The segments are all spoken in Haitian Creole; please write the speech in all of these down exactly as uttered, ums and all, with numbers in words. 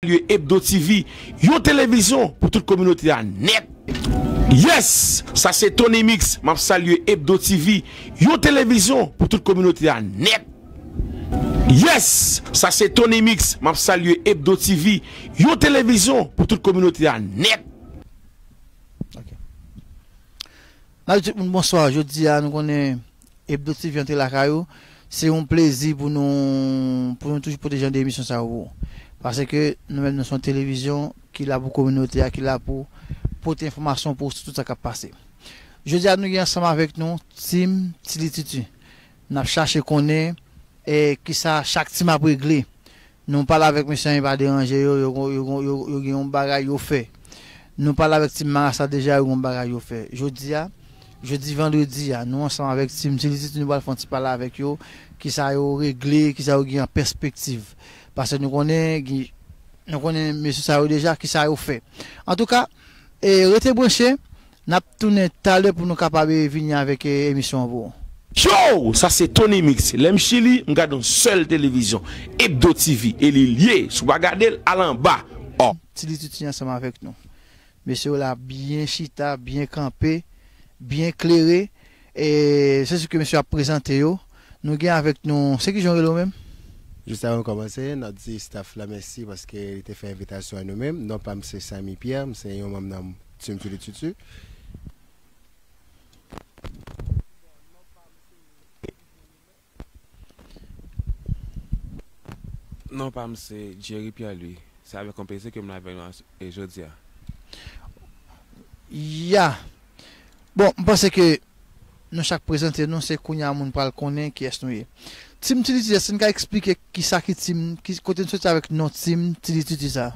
Salye Ebdo T V, yon televizyon pou tout kominote a nèt. Yes! Sa se Tony Mix, m ap salye Ebdo T V, yon televizyon pou tout kominote a nèt. Yes! Sa se Tony Mix, m ap salye Ebdo T V, yon televizyon pou tout kominote a nèt. Ok. N ap di tout moun bonswa. Jodi a, nou konnen Ebdo T V antre lakay ou. Se yon plezi pou nou, pou nou toujou pote jan de emisyon sa yo pou ou. Paske nou menm, nou se yon televizyon ki la pou kominote a, ki la pou pote enfòmasyon pou ou sou tout sa k ap pase. Jodi a, nou gen ansanm avèk nou Team Tilitutu. N ap chache konnen e kisa chak team ap regle. Nou pale avèk mesye an, pa deranje yo, yo, yo, yo, yo, yo gen yon bagay yo fè. Nou pale avèk team Marasa deja, yo gen yon bagay yo fè. Jodi a, jodi vandredi a, nou ansanm avèk team Tilitutu, nou pral fè yon ti pale avèk yo, kisa yo regle, kisa yo gen an pèspektiv. Paske nou konnen, gen- nou konnen mesye sa yo deja, kisa yo fè. Antouka, e, rete branche, n ap tounen talè pou nou kapab vini avèk e, emisyon an pou ou. Yo! Sa se Tony Mix. Lè m Chili, m gade yon sèl televizyon, Ebdo T V, e li l ye. Si w pa gade l, al anba. Ò. Tilitutu ansanm avèk nou. Mesye yo la byen chita, byen kanpe, byen klere. E se sou ke mesye ap prezante yo. Nou gen avèk nou, se ki jan w rele w menm? Jis avan n kòmanse, n ap di staff la mèsi paske li te fè envitasyon an nou menm. Non pa m se Samy Pierre, m se yon manm nan Team Tilitutu. Non pa m se Jerry Pierre Louis. Se avèk yon plezi ke m la avèk nou e jodi a. Ya. Bon, m panse ke nou chak prezante nou, se kounye a moun pral konnen kiyès nou ye. Team Tilitutu, èske n ka eksplike kisa ki team, ki, kote n soti avèk non Team Tilitutu sa?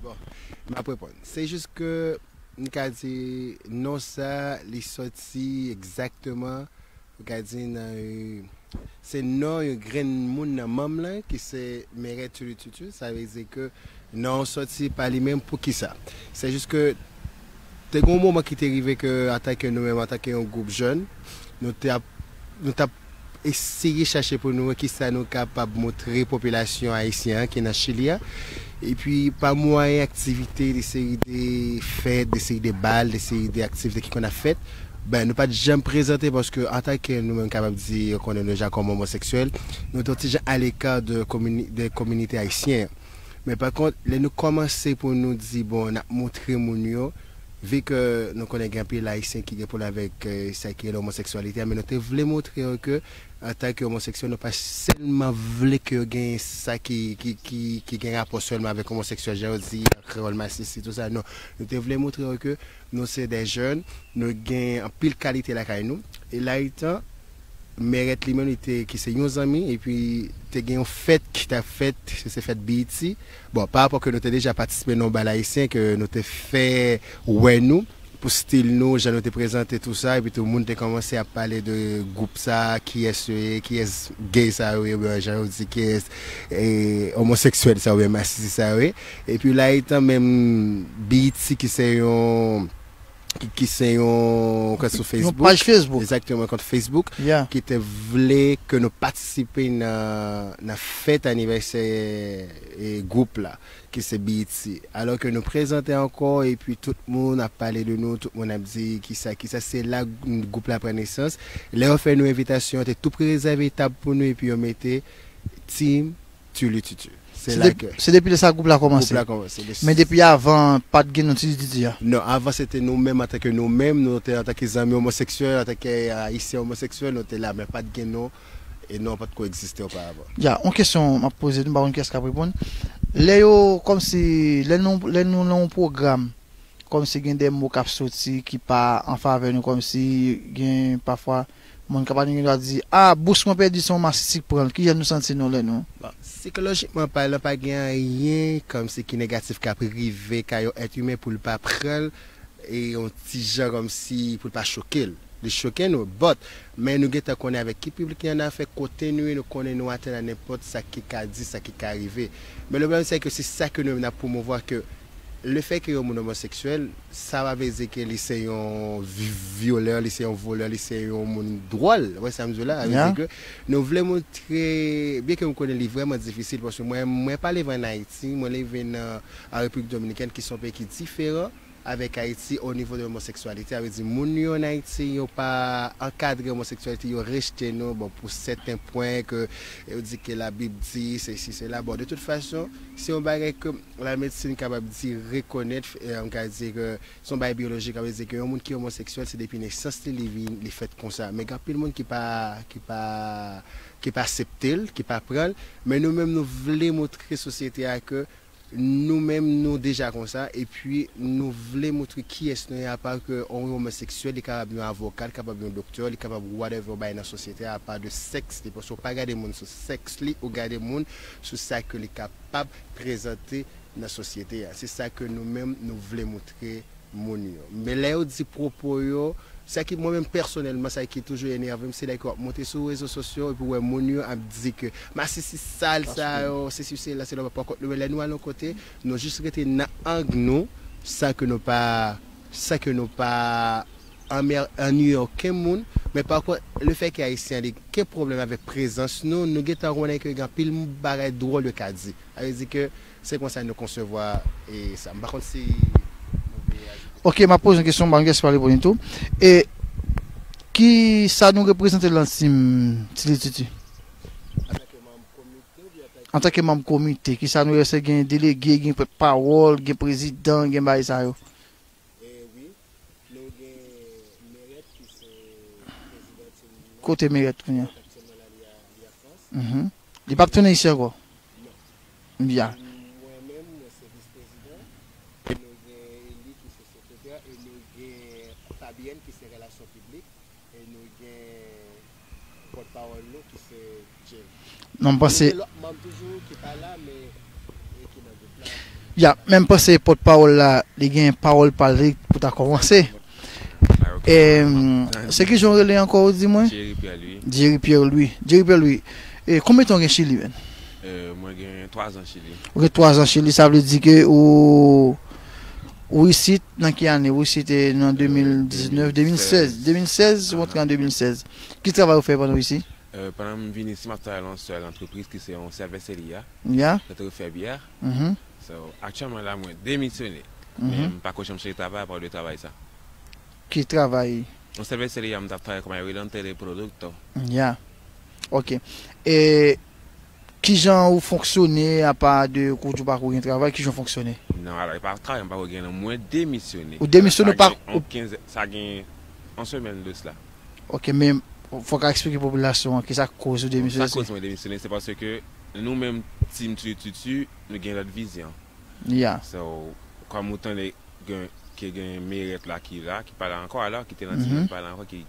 Bon, m ap reponn. Se jis ke m ka di non sa, li soti egzakteman, m ka di nan, e, se non yon grenn moun nan manm lan, ki se Merèt Tilitutu. Sa vle di ke non soti pa li menm. Poukisa? Se jis ke te gen yon moman ki te rive ke antanke nou menm, antanke yon gwoup jèn, nou te ap, nou t ap eseye chache pou nou wè kisa nou kapab montre popilasyon ayisyen an ki nan Chili a. Epi pa mwayen aktivite, de seri de fèt, de seri de bal, de seri de aktivite ki konn ap fèt, ben, nou pa t janm prezante paske antanke nou menm kapab di, konnen nou deja kòm omoseksyèl, nou te yon ti jan aleka de komini-, de kominote ayisyen an. Men pa kont, lè nou kòmanse pou nou di, bon, n ap montre moun yo, vi ke nou konnen gen anpil ayisyen ki gen pwoblèm avèk, e, sa ki rele omoseksyalite a, men nou te vle montre yo ke antanke omoseksyèl, nou pa sèlman vle ke yo gen sa ki, ki, ki, ki gen rapò sèlman avèk omoseksyèl, jan yo di an kreyòl, masisi, tou sa, non. Nou te vle montre yo ke nou se de jèn, nou gen anpil kalite lakay nou. E la itan, Merèt li menm, li te, ki se yon zanmi, epi te gen yon fèt ki t ap fèt, se, se fèt B E T. Bon, pa rapò ke nou te deja patisipe nan yon bal ayisyen, ke nou te fè wè nou, pou stil nou, jan nou te prezante, tou sa, epi tou moun te kòmanse ap pale de gwoup sa, kiyès yo ye, kiyès gay sa yo ye, oubyen jan yo di, kiyès, e, omoseksyèl sa yo, oubyen masisi sa yo ye. Epi la itan menm B E T ki se yon, ki, ki se yon kont sou Facebook. Yon paj Facebook. Egzakteman, kont Facebook, Yeah. ki te vle ke nou patisipe nan, nan fèt anivèsè, e, gwoup la, ki se B E T. Alò ke nou prezante ankò, epi tout moun ap pale de nou, tout moun ap di kisa, kisa, se la gwoup la pran nesans. Lè yo fè nou envitasyon, te tou prezève tab pou nou, epi yo mete Team Tilitutu. Se Se la de- ke se depi lè sa gwoup la kòmanse. Gwoup la kòmanse. Men depi avan, pa t gen non Tilitutu a. Non, avan se te nou menm antanke nou menm, nou te antanke zanmi omoseksyèl, antanke ayisyen omoseksyèl, nou te la, men pa t gen non, e non pa t ko egziste oparavan. Ya, yon kesyon m ap poze nou, m pa konn kiyès k ap reponn. Lè yo, kòmsi, lè nou, lè nou nan yon pwogram, kòmsi gen de mo k ap soti ki pa an favè nou, kòmsi gen pafwa moun k ap anime yo di, a, bous mwen pèdi, se yon masisi k pran l. Kijan nou santi nou lè nou? Bon, sikolojikman palan, pa gen anyen kòmsi ki negatif k ap rive ka yon èt imen pou l pa pran l, e yon ti jan kòmsi pou l pa choke l. Li choke nou, but, men nou gentan konnen avèk ki piblik nou an afè, kote nou ye, nou konnen nou atè nan nenpòt sa ki ka di, sa ki ka rive. Men le pwoblèm se ke se sa ke nou menm n ap pwomouvwa, ke Lefètke yon moun omoseksyèl, sa pa vle di ke li se yon vi- vyolè, li se yon volè, li se yon moun dwòl. Ou wè sa m di w la? Sa vle di ke nou vle montre, byenke m konnen li vrèman difisil, paske mwen, mwen pa leve ann Ayiti, mwen leve nan, an Repiblik Dominikèn, ki se yon peyi ki diferan avèk Ayiti o nivo de omoseksyalite. Sa vle di, moun yo ann Ayiti, yo pa ankadre omoseksyalite, yo rejte nou, bon, pou sèten pwen ke yo di ke Labib di, sesi, sela. Bon, de tout fason, se yon bagay ke lamedsin kapab di rekonèt, e, m ka di ke se yon bagay byolojik, sa vle di ke yon moun ki omoseksyèl, se depi nesans li, li vin, li fèt konsa. Men gen anpil moun ki pa, ki pa, ki pa aksepte l, ki pa pran l. Men nou menm, nou vle montre sosyete a ke nou menm, nou deja konsa, epi nou vle montre kiyès nou ye, apa ke yon omoseksyèl, li kapab yon avoka, li kapab yon doktè, li kapab whatever bagay nan sosyete a, apa de sèks li, paske w pa gade moun sou sèks li, ou gade moun sou sa ke li kapab prezante nan sosyete a. Se sa ke nou menm, nou vle montre moun yo. Men lè yo di pwopo yo, sa ki, mwen menm pèsonèlman, sa ki toujou enève m, se lè ke w ap monte sou rezo sosyo epi w wè moun yo ap di ke masisi sal sa yo, sesi, sela, sela, pa kont nou, men lè nou al yon kote, nou jis rete nan ang nou, san ke nou pa, san ke nou pa anmè- annuye okenn moun, men pa kont, lefètke Ayisyen li gen pwoblèm avèk prezans nou, nou gentan konnen ke gen anpil bagay dwòl yo ka di. Sa vle di ke se konsa nou konsevwa, e, sa. M pa konn si nou vle ajoute. Ok, m ap poze yon kesyon, m pa gen pale pou li tou. E ki sa nou reprezante lan team Ti Li Titi? Antanke manm komite, ki sa nou, èske gen delege, gen pòtpawòl, gen prezidan, gen bagay sa yo? E wi, nou gen Meret ki se prezidan team nan. Kote Meret kounye a? Aktyèlman la, li a, li a Frans. Mhm. Li p ap tounen isi ankò? Non. Ya. Mwen menm, mwen se vis prezidan. E nou gen Eli ki se sekretè. E nou gen Fabienne ki se relasyon piblik. E nou gen pòtpawòl nou ki se Jane. Non, m panse. Nou gen lòt manm toujou ki pa la, men, e ki nan gwoup la. Ya, men m panse pòtpawòl la, li gen pawòl pa l pou ta kòmanse. Em, se ki jan w rele ankò, ou di mwen? Jerry Pierre Louis. Jerry Pierre Louis. Jerry Pierre Louis. E konbyen tan w gen Chili, menn? E, mwen gen twa zan Chili. Ou gen twa zan Chili, sa vle di ke ou, ou isit nan ki ane? Ou isit, e, nan de mil diznèf, de mil sèz. De mil sèz, ou antre an de mil sèz. Ki travay ou fè pandan w isit? E, pandan m vin isit, m ap travay nan yon sèl antrepriz ki se yon sèvè seli a. Ya. Sèvè fè byè. Mhm. So, aktyèlman la, mwen demisyone. Mhm. Men m pako janm chèche travay apa de travay sa. Ki travay? Yon sèvè seli a, m t ap travay kòm ayredante de produkto. Ya. Ok. E kijan ou fonksyone apa de kou di w pako gen travay, kijan ou fonksyone? Non, alò, e pa travay, m pako gen non, mwen demisyone. Ou demisyone, ou pa, ou... Sa gen yon kenz, sa gen yon semèn de sila. Ok, men fòk a eksplike popilasyon an kisa k koz ou demisyone. Sa koz mwen demisyone, se paske nou menm, team Ti Li Titi, nou gen lòt vizyon. Ya. So, kòm ou tande gen, ke gen Meret la ki la, ki pa la ankò, alò, ki te nan team nan, ki pa la ankò, ki,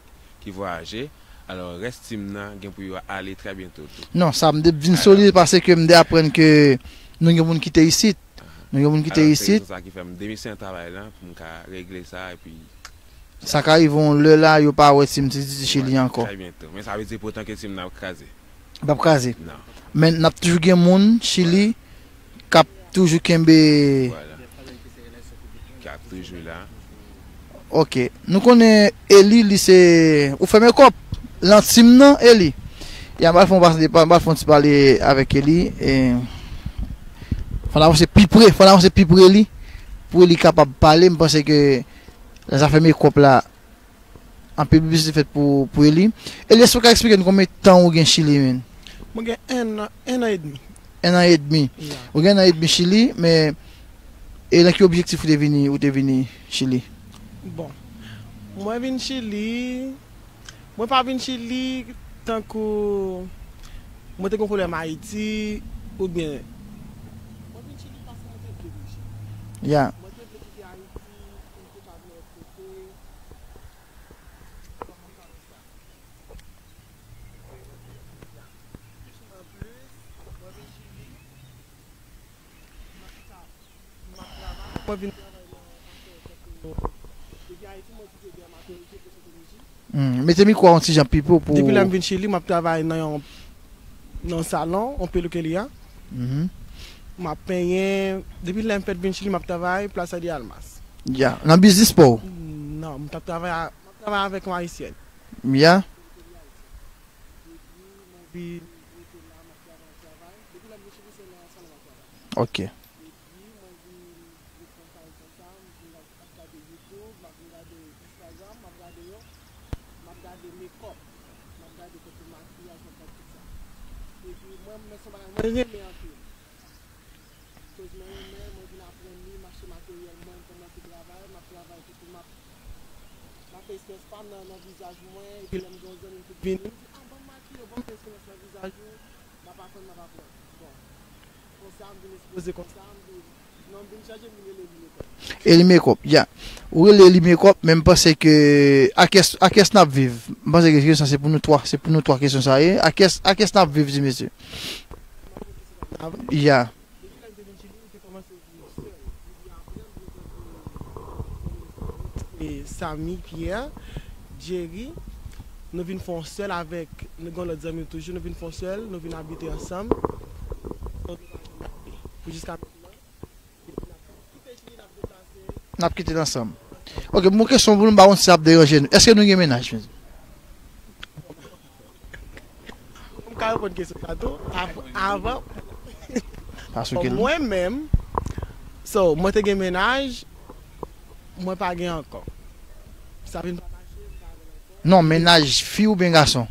ki vwayaje. Alò, rès team nan gen pou yo ale trè byento tou. Non, sa m te vin solide paske m te aprann ke nou gen moun ki te isit. Nou gen moun ki te isit. Alò, se rezon sa ki fè m demisyone travay la, pou m ka regle sa, epi sa ka rive yon lè la, yo pa wè team Ti Li Titi Chili ankò. Trè byento. Men sa vle di pou otan ke team nan ap kraze. L p ap kraze. Non. Men n ap toujou gen moun Chili k ap toujou kenbe. Vwala. K ap toujou la. Ok. Nou konnen Eli, li se, ou fè mekòp lan team nan, Eli. Ya, m pral fè yon pas de, m pral fè yon ti pale avèk Eli. E, fò n avanse pi pre, fò n avanse pi pre Eli. Pou Eli kapab pale, m panse ke nan zafè mekòp la, anpil piblisite fèt pou, pou Eli. Eli, èske w ka eksplike nou konbyen tan ou gen Chili, menn? Mwen gen ennan, ennan edmi. Ennan edmi. Ya. Ou gen ennan edmi Chili, men e nan ki objektif ou te vini, ou te vini Chili? Bon, mwen vin Chili, mwen pa vin Chili tankou mwen te gen pwoblèm Ayiti, oubyen mwen vin Chili paske mwen te vle vin Chili. Ya. Mwen te vle kite Ayiti pou m te ka vin lòt kote. Anplis, mwen vin Chili, m ap travay, m ap travay, mwen vin travay nan afè tankou, depi Ayiti, mwen kite byen materyo, teknoloji. Hmm, mete mikwo a yon ti jan pi pre pou... Depi lè m vin Chili, m ap travay nan yon, nan yon salon, yon peluqueria. Mhm. m ap penyen. Depi lè m fèt vin Chili, m ap travay Plaza de Almas. Ya, nan biznis pa w? Non, m t ap travay a, m ap travay avèk yon Ayisyèn. Ya. Depi mwen vin rete la, m ap travay, travay. Depi lè m vin Chili, se nan salon m ap travay. Ok. Epi, mwen vin, vin fè yon kay konsa, m vin ap, ap gade YouTube, m ap vin gade Instagram, m ap gade yo, m ap gade makeup, m ap gade kote makiyaj, m ap gade tout sa. Epi, mwen, mwen se yon bagay mwen renmen anpil. Koz mwen renmen, mwen vin aprann li, m achte materyèl mwen, m kòmanse travay, m ap travay tou, m ap, m ap fè eksperyans pa m nan, nan vizaj mwen, epi lè m gen yon zanmi m tou vini, m di, "Ah, ban m makiye w, ban m fè eksperyans nan vizaj ou." M ap aprann, m ap aprann. Bon. Konsa, m vin ekspoze konsa, m vin, non, m vin chanje, m vin rele Eli Makeup. Eli Makeup, ya. Ou rele Eli Makeup, men m panse ke a kiyès, a kiyès n ap viv? M panse ke kesyon sa se pou nou twa, se pou nou twa kesyon sa ye. A kiyès, a kiyès n ap viv, ti mesye? Ya. Depi lè m te vin Chili, m te kòmanse viv sèl. Epi apre, m vin tankou e Samy Pierre, Jerry, nou vin fè yon sèl avèk, nou gen yon lòt zanmi toujou, nou vin fè yon sèl, nou vin abite ansanm. Pou jiska mentnan. Depi n ap kite Chili, n ap deplase. N ap kite l ansanm. Ok, m gon kesyon pou nou, m pa konn si ap deranje nou. Èske nou gen mennaj, mesye? M ka reponn kesyon sa tou. Av-, avan. Paske bon, mwen menm, so, mwen te gen mennaj, mwen pa gen ankò. Sa vin pa mache, m pa gen ankò. Non, mennaj fi oubyen gason?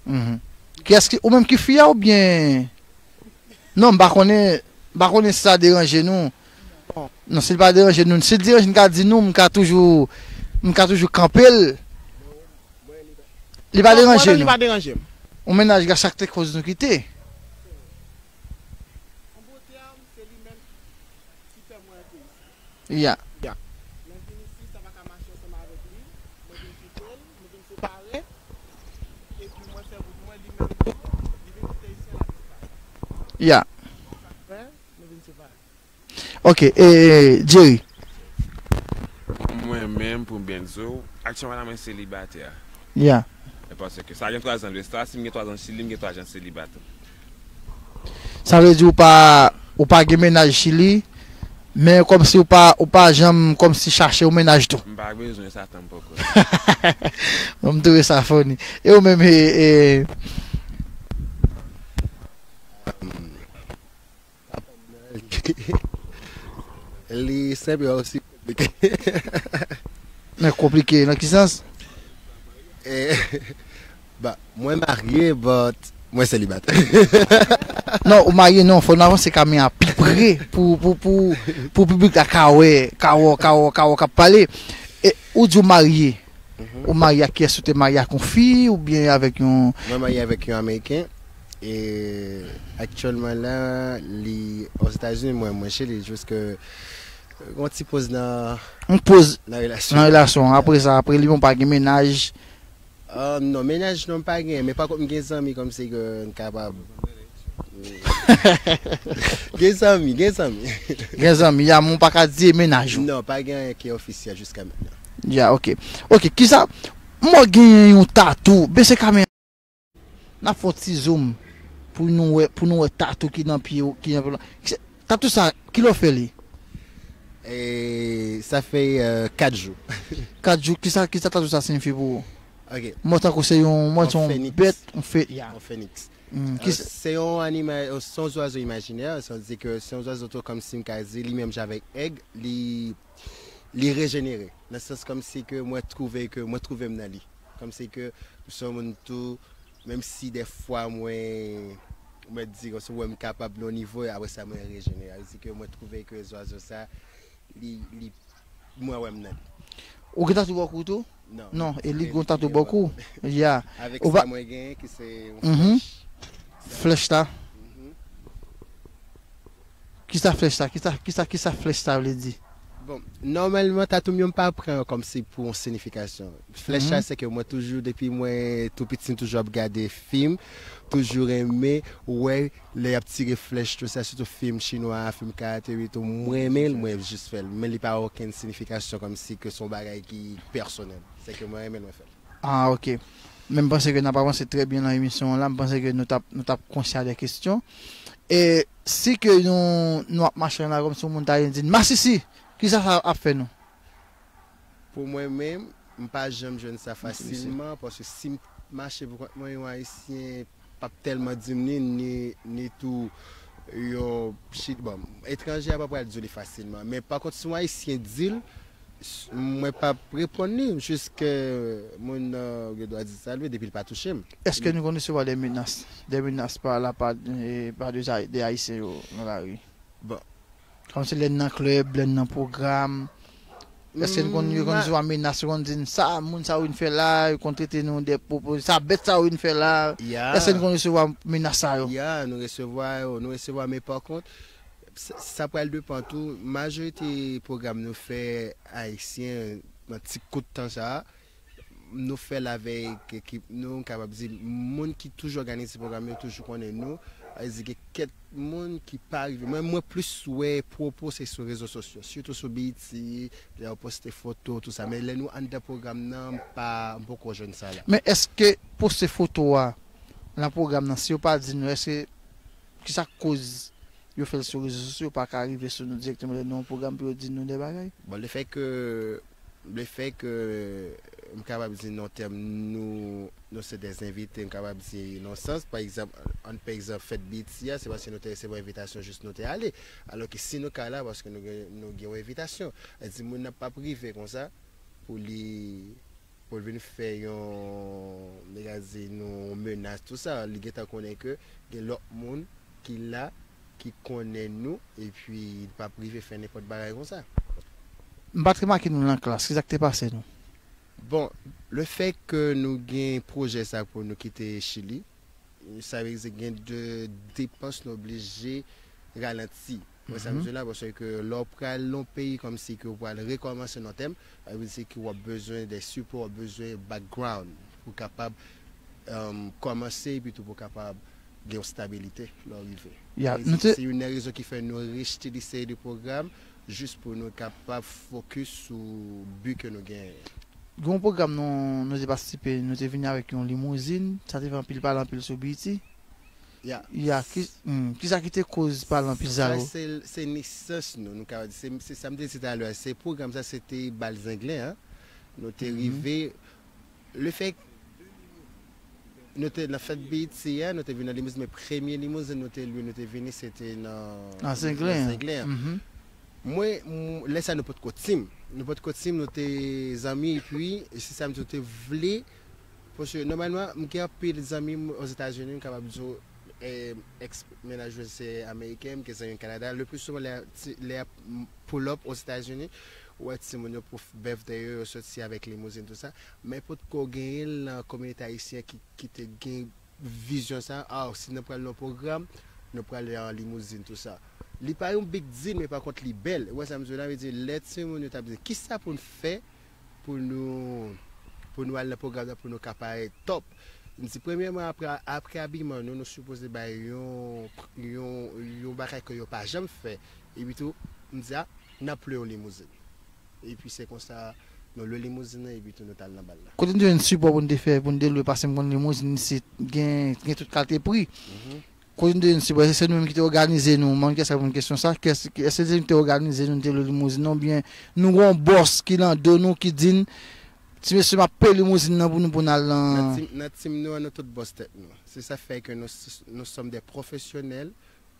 Mhm. Kiyès ki, ou menm ki fi a oubyen? Non, m pa konnen, m pa konnen si sa deranje nou. Non, si l pa deranje nou, si l deranje n ka di nou, m ka toujou, m ka toujou kanpe l. Li pa deranje nou. Mwen menm, li pa deranje m. Yon mennaj gason ki te koz nou kite. An bon tèm, se li menm ki fè mwen rete isi. Ya. Ya. Lè m vin isi, sa pa ka mache ansanm avèk li. Mwen vin kite l, nou vin separe. Epi mwen fè wout mwen, li menm tou, li vin kite isi, l al Espay. Ya. Sa k fè, nou vin separe. Ok, e, Jerry. Mwen menm, pou m byen di w, aktyèlman la, mwen selibatè. Ya. E paske sa gen twa zan de sa, si m gen twa zan Chili, m gen twa zan seliba tou. Sa vle di ou pa, ou pa gen mennaj Chili, men kòmsi ou pa, ou pa janm kòmsi chache yon mennaj tou. M pa bezwen sa tanpoko. Bon, m twouve sa funny. E ou menm, e, e, Li senp e osi konplike. Men konplike nan ki sans? Eh, ba, mwen marye, but mwen selibatè. Non, ou marye non, fò n avanse kamera pi pre pou, pou, pou, pou piblik la ka wè, ka wè, ka wè, ka wè, k ap pale. E, ou di w marye. Mhm. Ou marye ak kiyès? Ou te marye ak yon fi oubyen avèk yon... Mwen marye avèk yon Ameriken. E aktyèlman la, li Ozetazini, mwen, mwen Chili, jis ke yon ti poz nan... Yon poz nan relasyon. Nan relasyon. Apre sa, apre li, bon, pa gen mennaj. Ah, non, mennaj non, m pa gen, men pa kont m gen zanmi kòmsi ke n kapab. Gen zanmi, gen zanmi. Gen zanmi, ya, men w pa ka di mennaj ou. Non, pa gen anyen ki ofisyèl jiska mentnan. Ya, ok. Ok, kisa, m wè w genyen yon tatou, bese kamera. N ap fè yon ti zoom pou nou wè, pou nou wè tatou ki nan pye w, ki nan pye w. Tatou sa, kilè w fè li? E, sa fè, euh, kat jou. Kat jou, kisa, kisa tatou sa siyifi pou ou? Ok. Mwen tankou se yon, mwen se yon bèt, yon fe-, ya. Yon feniks. Mm, euh, se yon anima-, se yon zwazo imajinè, sa vle di ke se yon zwazo tou kòmsi m ka di, li menm jan avèk èg, li, li rejenere. Nan sans kòmsi ke mwen twouve ke, mwen twouve m nan li. Kòmsi ke m se yon moun tou, menm si dèfwa mwen, mwen di kòmsi mwen m kapab nan yon nivo, apre sa mwen rejenere. Sa vle di ke mwen twouve ke zwazo sa, li, li, mwen wè m nan li. Ou gen tatou bò kou tou? Non. Non, e li gen tatou bò kou. Ya. Avèk sa mwen genyen ki se yon flèch. Flèch la. Mhm. Kisa flèch la? Kisa, kisa, kisa flèch la vle di? Bon, nòmalman, tatou m yo m pa pran yo kòmsi pou yon siyifikasyon. Flèch la, se ke mwen toujou, depi mwen tou piti, m toujou ap gade fim, toujou renmen wè lè y ap tire flèch, tou sa, sitou fim chinwa, fim karate, wi, tou, mwen renmen l, mwen jis fè l. Men li pa okenn siyifikasyon kòmsi ke se yon bagay ki pèsonèl. Se ke mwen renmen l, mwen fè l. Ah, ok. Men m panse ke n ap avanse trè byen nan emisyon an la. M panse ke nou t ap, nou t ap konsyan de kesyon. E si ke nou, nou ap mache la kòmsi yon moun ta vin di n, "Masisi, kisa sa ap fè nou?" Pou mwen menm, m pa janm jwenn sa fasilman, paske si m mache pou kont mwen, yon Ayisyen p ap tèlman di m ni, ni, ni tou yon Chili. Bon, etranje a pa pral di w li fasilman. Men pa kont, si yon Ayisyen di l, s- mwen p ap reponn li, jiske moun nan gen dwa di sa l vle, depi l pa touche m. Èske nou konn resevwa de menas, de menas pa la pa, eh, pa de, Ay- de Ayisyen yo nan lari? Bon. Kòmsi lè n nan klèb, lè n nan pwogram. Èske n konn, yo konn resevwa menas, yo konn di n sa, moun sa yo vin fè la, yo konn trete nou de pwopo, sa bèt sa yo vin fè la. Ya. Èske n konn resevwa menas sa yo? Ya, nou resevwa yo, nou resevwa, men pa kont, sa, sa pral depan tou. Majorite pwogram nou fè ayisyen nan ti kout tan sa a, nou fè l avèk ekip nou, m kapab di, moun ki toujou òganize pwogram yo toujou konnen nou. Sa vle di gen kèk moun ki pa rive. Mwen, mwen plis wè pwopo se sou rezo sosyo, sitou sou B E T, lè yo poste foto, tou sa. Men lè nou anndan pwogram nan, m pa, m poko jwenn sa la. Men èske poste foto a nan pwogram nan, si yo pa di nou, èske kisa k koz yo fè l sou rezo sosyo, yo pa ka rive sou nou dirèkteman lè nou yon pwogram pou yo di nou de bagay? Bon, le fè ke, le fè ke m kapab di nan tèm nou, nou se de envite, m kapab di nan sans, pa egzanp, ann pa egzanp fèt B E T a, se paske nou te resevwa envitasyon jis nou te ale. Alò ke si nou ka la, paske nou gen, nou gen yon envitasyon. Sa di moun nan p ap rive konsa pou li, pou l vin fè yon, nèg a di nou yon menas, tou sa. Li gentan konnen ke gen lòt moun ki la, ki konnen nou, epi li p ap rive fè nenpòt bagay konsa. M pa t remake nou nan klas, kisa k te pase nou? Bon, le fè ke nou gen pwojè sa pou nou kite Chili, sa vle di gen de depans nou oblije ralanti. Mwen sa m di la, paske lè w pral nan yon peyi kòmsi ke w pral rekòmanse nan tèm, sa vle di ke w ap bezwen de sipò, w ap bezwen background pou kapab, um, kòmanse, epi tou pou kapab gen yon stabilite lè w rive. Ya, E nou se, te- se youn nan rezon ki fè nou rejte de seri de pwogram, jis pou nou kapab fokis sou bi ke nou genyen. Gen yon pwogram nou, nou te patisipe, nou te vini avèk yon limouzin, sa te fè anpil pale anpil sou B E T. Ya. Ya, ki, hmm, kisa ki te koz pale anpil sa Sa yo? se, se nesans nou, nou ka di, se, se sa m te di talè, se pwogram sa se te bal zenglen an. Nou te rive, le fè nou te nan fèt B E T a, nou te vin nan limouzin, men premye limouzin nou te lwe, nou te vini, se te nan Nan Zenglen. Nan Zenglen an. Mhm. Mwen, m- lè sa nou potko tim. Nou potko tim, nou te zanmi, epi, e se sa m di, nou te vle, paske nòmalman, m gen anpil zanmi m Ozetazini, m kapab di w, eh, eks mennaj mwen se ameriken, m gen zanmi Kanada. Le pli souvan, lè, ti- lè y ap pull up Ozetazini, ou wè timoun yo pou birthday yo, yo soti avèk limouzin, tou sa. Men potko genyen l nan kominote ayisyen ki, ki te gen vizyon sa, ah, si nou pral nan pwogram, nou pral an limouzin, tou sa. Li pa yon big deal, men pa kont li bèl. Ou wè sa m di w la, vle di, lè timoun yo t ap di, kisa pou n fè pou nou, pou nou al nan pwogram nan, pou nou ka parèt top? M di, premyèman, apre, apre abiman nou, nou sipoze bay yon, yon, yon bagay ke yo pa janm fè. Epi tou, m di, a, n ap lwe yon limouzin. Epi se konsa, nou lwe limouzin nan, epi tou nou t al nan bal la. Kote n te jwenn sipò pou n te fè, pou n te lwe, paske m konn limouzin isit gen, gen tout kalite pri. Kote n te jwenn sipò? Èske se nou menm ki te òganize nou? Mwen, kiyès k ap reponn kesyon sa? Kiyès, èske se nou ki te òganize nou, nou te lwe limouzin nan, oubyen nou gen yon bòs ki nan do nou ki di n, "Ti mesye, m ap peye limouzin nan pou nou, pou n al nan" Nan tim, nan tim nou an, nou tout bòs tèt nou. Se sa fè ke nou, s- nous sommes des professionnels.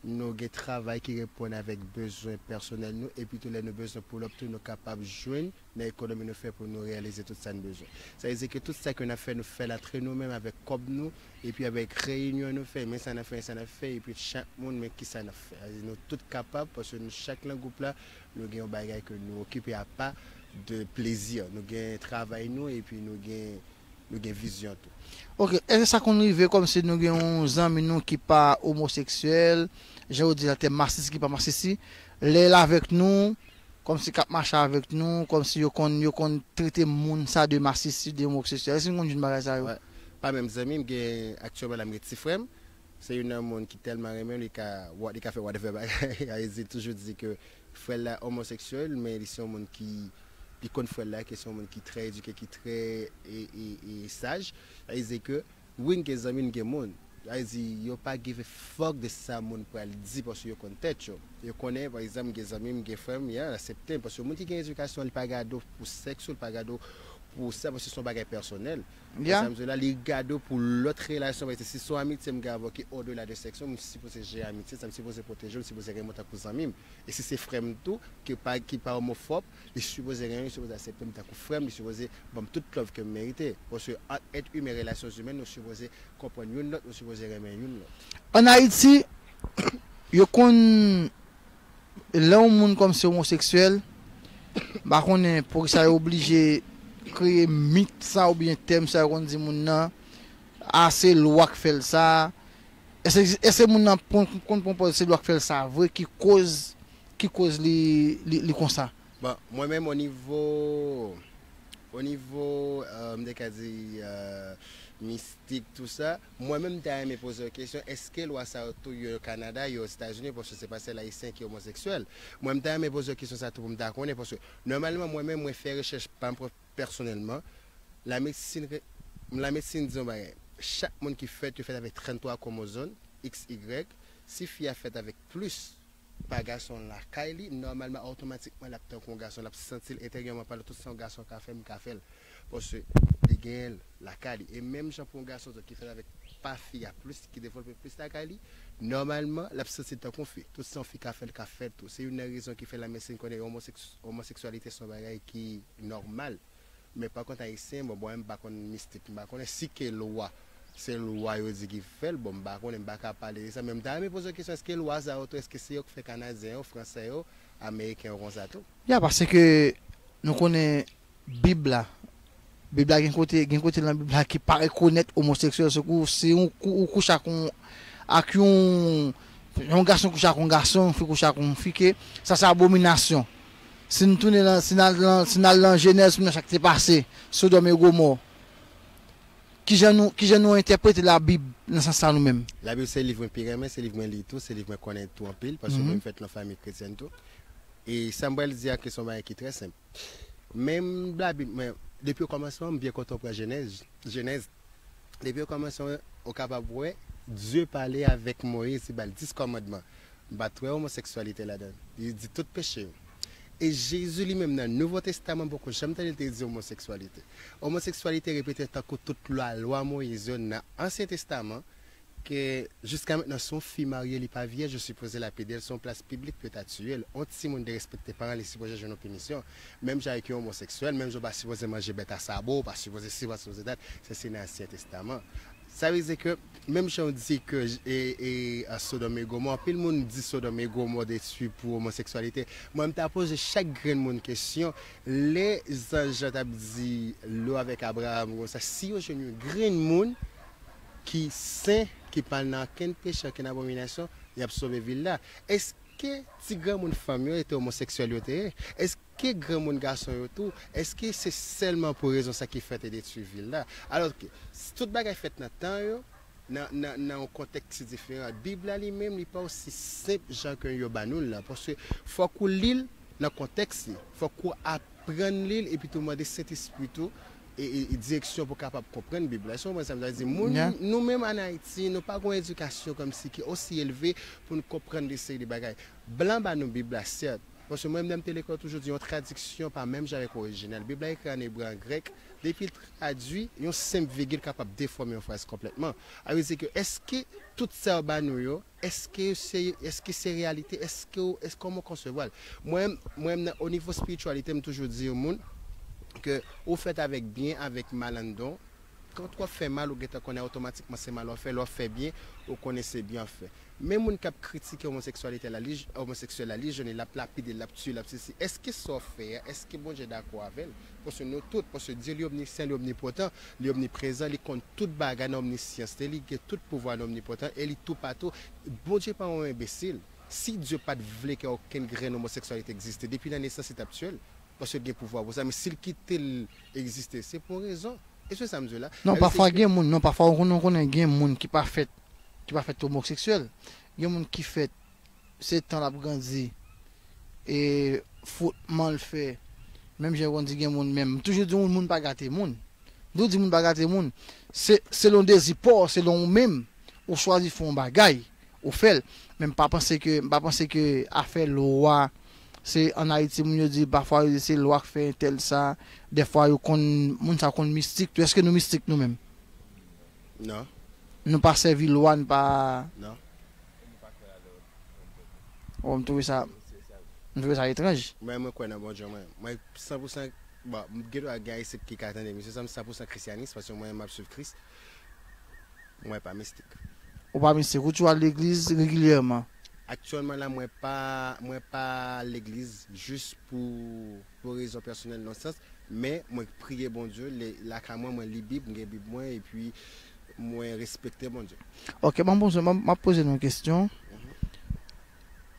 Nou gen travay ki reponn avèk bezwen pèsonèl nou, epi tou lè nou bezwen pull up tou, nou kapab jwenn nan ekonomi nou fè pou nou reyalize tout sa n bezwen. Sa vle di ke tout sa ke n ap fè, nou fè l antre nou menm avèk kòb nou, epi avèk reyinyon nou fè, men sa n ap fè, men sa n ap fè, epi chak moun, men kisa n ap fè. Sa vle di nou tout kapab, paske nou chak nan gwoup la, nou gen yon bagay ke nou okipe apa de plezi. Nou gen travay nou, epi nou gen, nou gen vizyon tou. Ok, èske sa konn rive kòmsi nou gen yon zanmi nou ki pa omoseksyèl, jan yo di la, te masisi, ki pa masisi, lè l avèk nou, kòmsi k ap mache avèk nou, kòmsi yo konn, yo konn trete moun sa de masisi, de omoseksyèl? Èske nou konn jwenn bagay sa yo? Wè. Pa menm zanmi m gen aktyèlman la, m gen ti frè m. Se youn nan moun ki tèlman renmen l, li ka, wa- li ka fè whatever bagay. Sa vle di, toujou di ke frè l la omoseksyèl, men li se yon moun ki, li konn frè l la, ke se yon moun ki trè edike, ki trè e, e, e saj. Sa vle di ke, wi, n gen zanmi, n gen moun. Sa vle di, yo pa give a fuck de sa moun pral di, paske yo konn tèt yo. Yo konnen, pa egzanp, gen zanmi m, gen frè m, y a aksepte m. Paske moun ki gen edikasyon, li pa gade w pou sèks ou, li pa gade w pou sa, paske se yon bagay pèsonèl. Sa m di la, li gade w pou lòt relasyon, paske si se yon amitye m gen avè w ki odela de sèks, m sipoze jere amitye sa, m sipoze pwoteje w, m sipoze renmen w tankou zanmi m. E si se frè m tou, ki pa, ki pa omofòb, li sipoze renmen m, li sipoze aksepte m tankou frè m, li sipoze ban m tout love ke m merite. Paske ant èt imen, relasyon imèn, nou sipoze konprann youn lòt, nou sipoze renmen youn lòt. Ann Ayiti, yo konn, lè yon moun kòmsi omoseksyèl, m pa konnen poukisa yo oblije kreye mit sa oubyen tèm sa yo konn di moun nan, a, se lwa k fè l sa. Èske, èske moun nan pran, konn pran pòz se lwa k fè l sa vre ki koz, ki koz li, li, li konsa? Bon, mwen menm, o nivo, o nivo, euh, m te ka di, euh, mistik, tou sa, mwen menm, m ta renmen poze w kesyon, èske lwa sa yo tou yo Kanada, yo Ozetazini, paske se pa sèl Ayisyen ki omoseksyèl. Mwen, m ta renmen poze w kesyon sa tou pou m ta konnen, paske nòmalman, mwen menm, mwen fè rechèch pa m pwòp pèsonèlman. Lamedsin, lamedsin di yon bagay. Chak moun ki fèt, yo fèt avèk tranntwa kwomozòm, X Y. Si fi a fèt avèk plis pa gason lakay li, nòmalman, otomatikman, l ap tankou yon gason, l ap santi l enteryèman palan, tout sa yon gason ka fè, m ka fè l. Paske li genyen l lakay li. E menm jan pou yon gason tou ki fèt avèk pa fi a plis, ki devlope plis lakay li, nòmalman, l ap santi l tankou yon fi. Tout sa yon fi ka fè, l ka fè l tou. Se youn nan rezon ki fè lamedsin konnen omoseks-, omoseksyalite se yon bagay ki nòmal. Men pa kont ayisyen, bon, mwen, m pa konn mistik, m pa konnen si ke lwa, se lwa yo di ki fè l, bon, m pa konnen, m pa ka pale de sa, men m ta renmen poze w kesyon, èske lwa sa yo tou, èske se yo k fè Kanadyen yo, Fransè yo, Ameriken yo konsa tou? Ya, paske nou konnen Bib la, Bib la gen kote, gen kote nan Bib la ki pa rekonèt omoseksyèl, se kou, si ou, kou, ou kouche ak yon, ak yon, yon gason kouche ak yon gason, yon fi kouche ak yon fi, ke sa se abominasyon. Si n tounen nan, si n al nan, si n al nan Jenèz, pou n wè sa k te pase, Sodòm e Gomò. Kijan nou, kijan nou entèprete Labib nan sans sa nou menm? Labib se liv mwen pi renmen, se liv mwen li tou, se liv mwen konnen tou anpil, paske mwen m fèt nan fanmi kretyèn tou. E sa m pral di a, ke se yon bagay ki trè senp. Menm Labib, mwen, depi okòmansman, m byen kontan w pran Jenèz, Jenèz. Depi okòmansman, ou kapab wè, Dye pale avèk Moyiz, li ba l dis kòmandman. M pa t wè omoseksyalite ladan l. Li di tout peche yo. E Jezi li menm nan Nouvo Testaman, m poko janm tande l te di omoseksyalite. Omoseksyalite repete tankou tout lwa, lwa Moyiz yo nan Ansyen Testaman, ke jiska mentnan, si yon fi marye, li pa vyèj, yo sipoze lapide l, se yon plas piblik pou yo ta tiye l. Yon timoun derespekte paran l, li sipoze jwenn yon pinisyon. Menm jan avèk yon omoseksyèl, menm jan w pa sipoze manje bèt a sabo, w pa sipoze si, w pa sipoze dat, sa se nan Ansyen Testaman. Sa vle di ke, menm jan w di ke, e, e, a, Sodòm e Gomò, anpil moun di Sodòm e Gomò detwi pou omoseksyalite. Mwen, m ta poze chak grenn moun kesyon, lè zanj lan t ap di Lo avèk Abraram konsa, si yo jwenn yon grenn moun ki sen, ki pa nan okenn peche, okenn abominasyon, y ap sove vil la. Èske ti granmoun fanm yo, e te omoseksyèl yo te ye? Èske granmoun gason yo tou, èske se sèlman pou rezon sa ki fè te detwi vil la? Alòske, s-, tout bagay fèt nan tan yo, nan, nan, nan yon kontèks ki diferan. Bib la li menm, li pa osi senp jan ke yo ba nou l la. Paske fòk ou li l nan kontèks li. Fòk ou aprann li l, epi tou mande Sentespri tou, e, e, e direksyon pou kapab konprann Bib la. Èske w konprann sa m ta di? Moun, nou menm ann Ayiti, nou pa gen yon edikasyon kòmsi ki osi elve pou nou konprann de seri de bagay. Blan ba nou Bib la, sèt. Paske mwen menm, lè m te lekòl, toujou di yon tradiksyon pa menm jan avèk orijinal. Bib la ekri an ebre, an grèk. Depi l tradui, yon senp vigil kapab defòme yon fraz konplètman. A vle di ke, èske tout sa yo ba nou yo, èske se, èske se reyalite? Èske, èske, kòman w konsevwa l? Mwen, mwen, nan, o nivo espirityalite, m toujou di yon moun ke ou fèt avèk byen, avèk mal anndan w. Kan w ap fè mal, ou gentan konnen otomatikman se mal w ap fè. Lè w ap fè byen, ou konnen se byen w ap fè. Men moun k ap kritike omoseksyalite la, li, omoseksyèl la, li jwenn li, l ap lapide l, l ap tiye l, l ap sesi. Èske sa w fè a, èske Bondye dakò avè l? Paske nou tout, paske Dye li omnisyan, li omnipotan, li omniprezan, li konn tout bagay nan omnisyans li, li gen tout pouvwa nan omnipotan, e li toupatou. Bondye pa yon enbesil. Si Dye pa t vle ke okenn grenn omoseksyalite egziste, depi nan nesans li t ap tiye l, paske l gen pouvwa pou sa, men si l kite l egziste, se pou yon rezon. E se sa m di w la. Non, pafwa gen moun, non, pafwa ou konnen, ou konnen gen moun ki pa fèt, ki pa fèt omoseksyèl. Gen moun ki fèt, se tan l ap grandi, e fwotman l fè. Menm jan yo konn di gen moun menm. M toujou di moun, moun pa gate moun. M toujou di moun pa gate moun. Se, selon dezi pa w, selon ou menm, ou chwazi fè yon bagay, ou fè l. Men m pa panse ke, m pa panse ke afè lwa, se ann Ayiti, moun yo di, pafwa yo di se lwa k fè entèl sa, dèfwa yo konn, moun sa konn mistik tou. Èske nou mistik nou menm? Non. Nou pa sèvi lwa, nou pa. Non. Oh, m twouve sa, m twouve sa etranj. Mwen, mwen kwè nan Bondye, mwen. Mwen, san pou san, bon, m gen dwa gen Ayisyen ki ka tande misye, sa, m san pou san krisyanis, paske mwen, m ap swiv Kris. Mwen pa mistik. Ou pa mistik, ou toujou al legliz regilyèman? Aktyèlman la, mwen pa, mwen pa legliz jis pou, pou rezon pèsonèl nan sans, men mwen priye Bondye, le- lakay mwen, mwen li Bib, m gen Bib mwen, epi mwen respekte Bondye. Ok, ban m poze, m ap poze nou yon kesyon.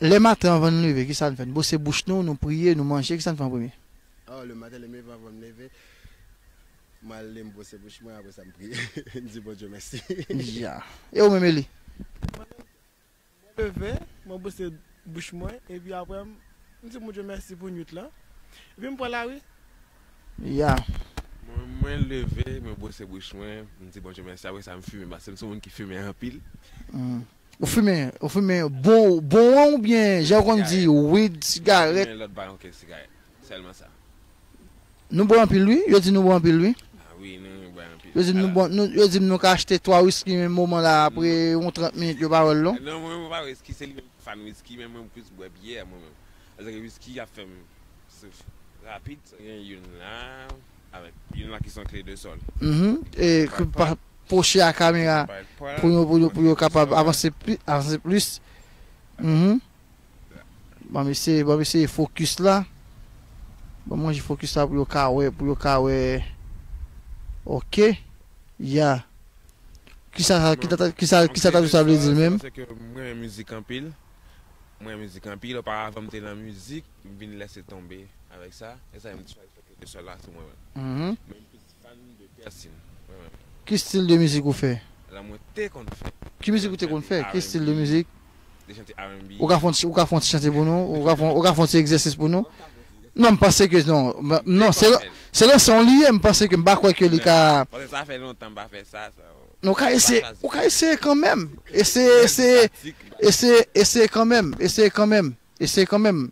Lè maten anvan n leve, kisa n fè? N bwose bouch nou, nou priye, nou manje, kisa n fè an premye? Oh, le maten, lè m leve, anvan m leve, m al m bwose bouch mwen, apre sa m priye. M di Bondye mèsi. Ya. E ou menm, Eli? Mwen leve, mwen bwose bouch mwen, epi apre m di Bondye mèsi pou nwit lan. Epi m pran lari. Ya. Mwen, mwen leve, mwen bwose bouch mwen, m di Bondye mèsi, apre sa m fimen, paske m se yon moun ki fimen anpil. Ou fimen, ou fimen bon, bon an oubyen jan yo konn di weed, sigarèt? Men lòt bagay, ok, sigarèt. Sèlman sa. Nou bwè anpil wi, yo di nou bwè anpil wi. Ah wi, nou bwè anpil. Yo di nou bwè, nou, yo di nou ka achte twa wiski menm moman la apre yon trant minit yo pa wè l non. Non, mwen mwen pa wiski, se li menm ki fan wiski, men mwen plis bwè byè mwen menm. Paske wiski ap fè m souf rapid. Gen youn la, avèk youn la ki se yon kle de sòl. Mhm. E ki pa pwoche a kamera pou yo, pou yo, pou yo kapab avanse pli, avanse plis. Mhm. Ban m eseye, ban m eseye fokis la. Ban m ranje fokis la pou yo ka wè, pou yo ka wè. Ok. Ya. Kisa, kisa, kisa, kisa tatouch sa vle di menm? Paske mwen renmen mizik anpil. Mwen renmen mizik anpil. Oparavan m te nan mizik, m vin lèse tonbe avèk sa. E sa m te chwazi fè kle de sòl la sou mwen menm. Mhm. Men m plis fan de pèsin. Mwen menm. Ki stil de mizik ou fè? Lan mwen te konn fè. Ki mizik ou te konn fè? Ki stil de mizik? Te chante R and B. Ou ka fè yon ti, ou ka fè yon ti chante pou nou? Ou ka fè, ou ka fè yon ti egzèsis pou nou? Non, m panse ke non. M- Non, se se lanse yon li ye, m panse ke m pa kwè ke li ka. Paske sa fè lontan m pa fè sa. sa- Non, ou ka eseye, ou ka eseye kanmenm. Eseye, eseye, eseye, eseye kanmenm. Eseye kanmenm. Eseye kanmenm.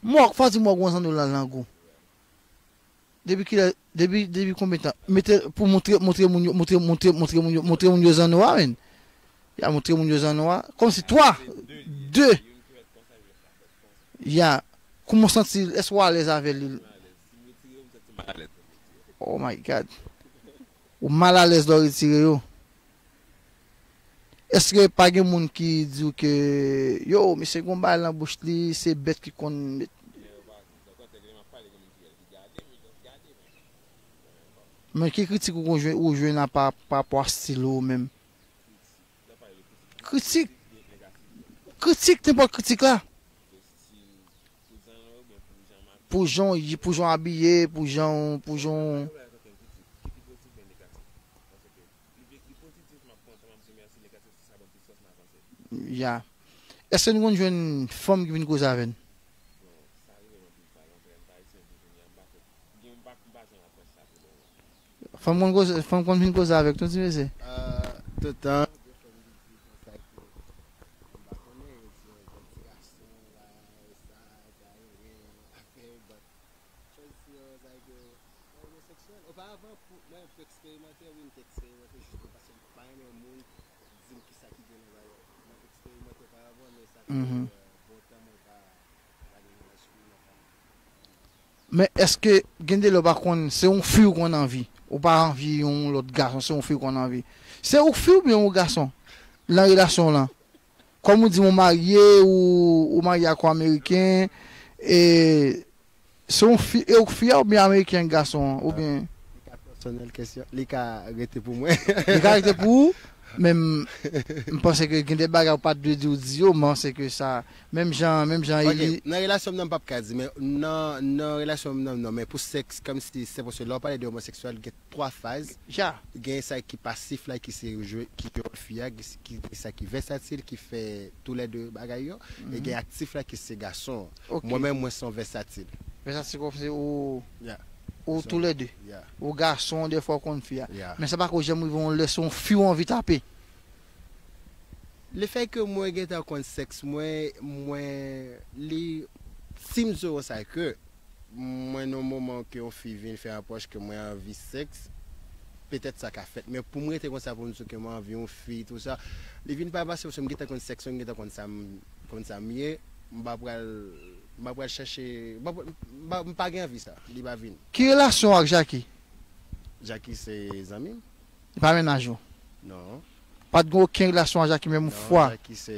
Mòk, fò di mòk gon zanno lan lang ou. Depi kilè, depi, depi konbyen tan? Mete pou montre, montre moun yo, montre, montre, montre moun yo, montre moun yo zanno a, men. Ya montre moun yo zanno a. Kòmsi twa, de. Ya. Kouman w santi l? Èske w alèz avè li? Oh my God. Ou mal alèz lè w retire yo. Èske pa gen moun ki di w ke, yo, misye gon bagay nan bouch li, se bèt ki konn met. Men ki kritik ou jwenn, ou jwenn apa, pa rapò a stil ou menm? Kritik. Kritik, nenpòt kritik la. Pou jan w ye, pou jan w abiye, pou jan w, pou jan w. Ya. Èske nou konn jwenn fanm ki vin koze avè n? Fanm konn koze, fanm konn vin koze avèk nou ti mesye? Toutan, gen fanm ki di konsa ke m pa konnen, yo di yon jèn ti gason la, sa, sa, yo gen afè, but chòz si yo, sa ke homoseksyèl. Oparavan, pou mwen, pou eksperimante, wi, m te eksperimante jis pou paske m pa renmen moun di m kisa ki gen nan bagay. Mwen eksperimante oparavan, men sa fè bon tan mwen pa gade nan lespri nan fanm. Men èske gen de lè w pa konn, se yon fi w konn anvi? Ou pa anvi yon lòt gason, se yon fi w konn anvi? Se ou k fi oubyen ou gason? Nan relasyon w lan. Kòm ou di m ou marye, ou, ou marye ak yon ameriken, e se yon fi, e ou k fi a oubyen ameriken ak gason an, oubyen? Li ka pèsonèl kesyon, li ka rete pou mwen. Li ka rete pou ou, men m, m panse ke gen de bagay ou pa t dwe di ou di yo, m panse ke sa, menm jan, menm jan Ok, Eli. Nan relasyon m nan m p ap ka di, men nan, nan relasyon m nan, non, men pou sèks, kòmsi se paske lè w pale de omoseksyèl, gen twa faz. Ja. Gen sa ki pasif la, ki se jwe, ki jwe wòl fi a, ki, ki gen sa ki vèsatil, ki fè toulède bagay yo. E gen aktif la, ki se gason an. Ok. Mwen menm, mwen se yon vèsatil. Men sa se kòm se ou. Ya. Ou toulède. Ou gason, defwa ou konn fi a. Men sa pa ko janm rive yon lè se yon fi ou anvi tape. Lefètke mwen gentan konn sèks mwen, mwen, li, si m di w sa ke mwen nan moman ke yon fi vin fè apwòch ke mwen anvi sèks, petèt sa ka fèt. Men pou m rete konsa pou m di w ke mwen anvi yon fi, tou sa, li vin pa pase paske m gentan konn sèks mwen, m gentan konn sa m, konn sa m ye, m pa pral, m pa pral chèche, m pa, m pa, m pa gen anvi sa, li pa vin. Ki relasyon w ak Jacky? Jacky se zanmi m. Li pa mennaj ou? Non. Pa t gen okenn relasyon ak Jacky menm yon fwa? Non, Jacky se...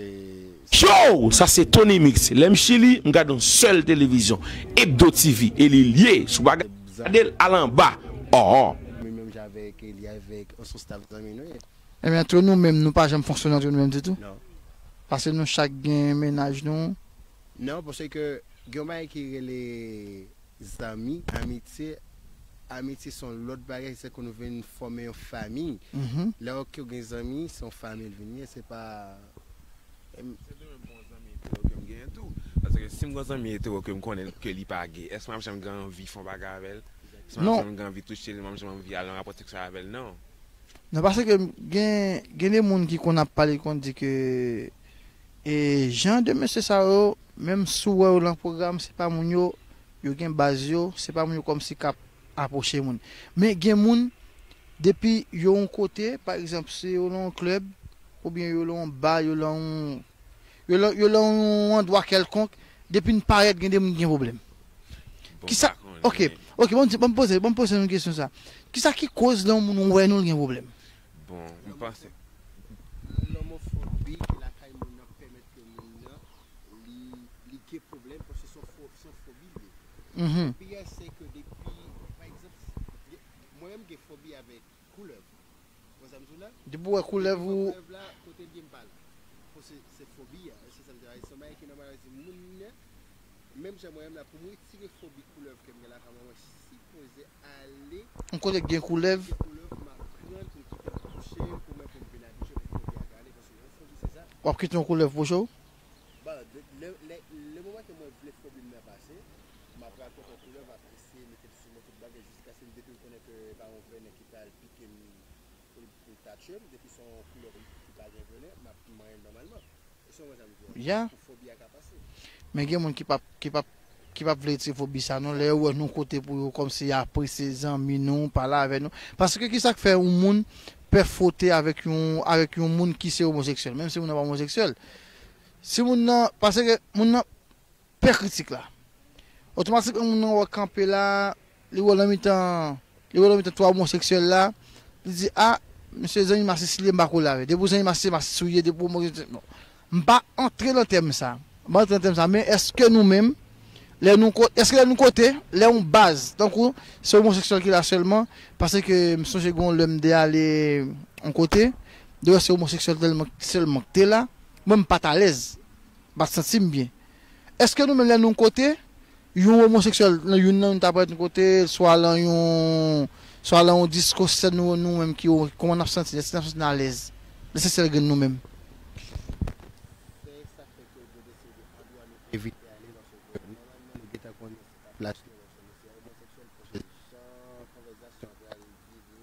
Yo! Sa se Tony Mix. Lè m Chili, m gade yon sèl televizyon, Hebdo T V, e li l ye. Si w pa gade l, al anba. Ò. Mwen menm jan avèk li, avèk yon staff zanmi nou ye. Ebyen, antre nou menm, nou pa janm fonksyone antre nou menm ditou? Non. Paske nou chak gen mennaj nou. Non, paske gen yon bagay ki rele zanmi, amitye, amitye se yon lòt bagay, se ke nou vin fòme yon fanmi. Lè ke w gen zanmi, se yon fanmi l vin ye, se pa... Se de menm pou yon zanmi hetero ke m genyen tou. Paske si m gen yon zanmi hetero ke m konnen ke li pa gay, èske m ap janm gen anvi fè yon bagay avè l? Èske m ap janm gen anvi touche l? M ap janm anvi al nan rapò seksyèl avè l? Non. Non, paske gen, gen de moun ki konn ap pale, konn di ke e jan de mesye sa yo, menm si w wè yo nan pwogram, se pa moun yo, yo gen baz yo, se pa moun yo kòmsi k ap apwoche moun. Men gen moun, depi yo yon kote, pa egzanp, si yo nan yon klèb, oubyen yo nan yon ba, yo nan yon, yo nan, yo nan yon andwa kèlkonk, depi n parèt, gen de moun ki gen pwoblèm. Kisa, ok, ok, ban m di, ban m poze, ban m poze nou kesyon sa. Kisa ki koz lè yon moun wè nou, l gen pwoblèm? Bon, m panse. Lòmofobi ki lakay moun nan pèmèt ke moun nan li, li gen pwoblèm paske se yon fo-, se yon fobi li ye. Fobi a, se ke depi, pa egzanp, mwen menm gen fobi avèk koulèv. Ou konn sa m di w la? Depi w wè koulèv ou... Koulèv la, kote l ye m pa la. Bon, se, se fobi a, se sa m di a, se yon bagay ki nòmal, se moun nan, menm jan mwen menm la, pou m retire fobi koulèv ke m gen lakay mwen, mwen sipoze ale yon kote k gen koulèv. Koulèv, m ap pran l pou m kite l touche m, pou mwen, pou m vin abitye pou fobi a ka ale, paske yon fobi se sa. W ap kite yon koulèv touche w? Bon, lè, lè, lè, lè moman ke mwen vle fobi m nan pase, m ap pral pran yon koulèv, m ap eseye mete l sou mwen tout bagay, jiskaske m, depi m konnen ke pa yon vènè ki pral pike m pou l, pou l tache m, depi se yon koulèv ki pa gen vènè, m ap manyen l nòmalman. Èske w konprann sa m di a? Pou fobi a ka pase. Men gen moun ki p ap, ki p ap, ki p ap vle retire fobi sa non, lè yo wè nou kote pou yo, kòmsi y apresye zanmi nou, pale avè nou. Paske kisa k fè yon moun pè fwote avèk yon, avèk yon moun ki se omoseksyèl, menm si moun nan pa omoseksyèl? Si moun nan, paske moun nan pè kritik la. Otomatikman, moun nan wè w kanpe la, li wè w nan mitan, li wè w nan mitan twa omoseksyèl la, li di, a, mesye zanmi masis li ye, m pa kole avè l. Depi w zanmi masis, se masis ou ye, depi w omoseksyèl, bon. M pa antre nan tèm sa. M pa antre nan tèm sa, men èske nou menm, lè nou ko-, èske lè nou kote, lè yon baz, tankou se omoseksyèl ki la sèlman, paske m sonje gen yon lè m te ale yon kote, de wè se omoseksyèl tèlman, sèlman k te la, mwen m pa t alèz. M pa t santi m byen. Èske nou menm lè nou kote, yon omoseksyèl, youn nan nou ta parèt yon kote, swa lan yon, swa lan yon disko, se nou, nou menm ki, kòman n ap santi n? Èske n ap santi n alèz? Lè se sèl grenn nou menm. Evite ale, paske nòmalman nou gentan konnen se pa plas nou, paske nou se omoseksyèl, paske jan konvèsasyon an pral vire,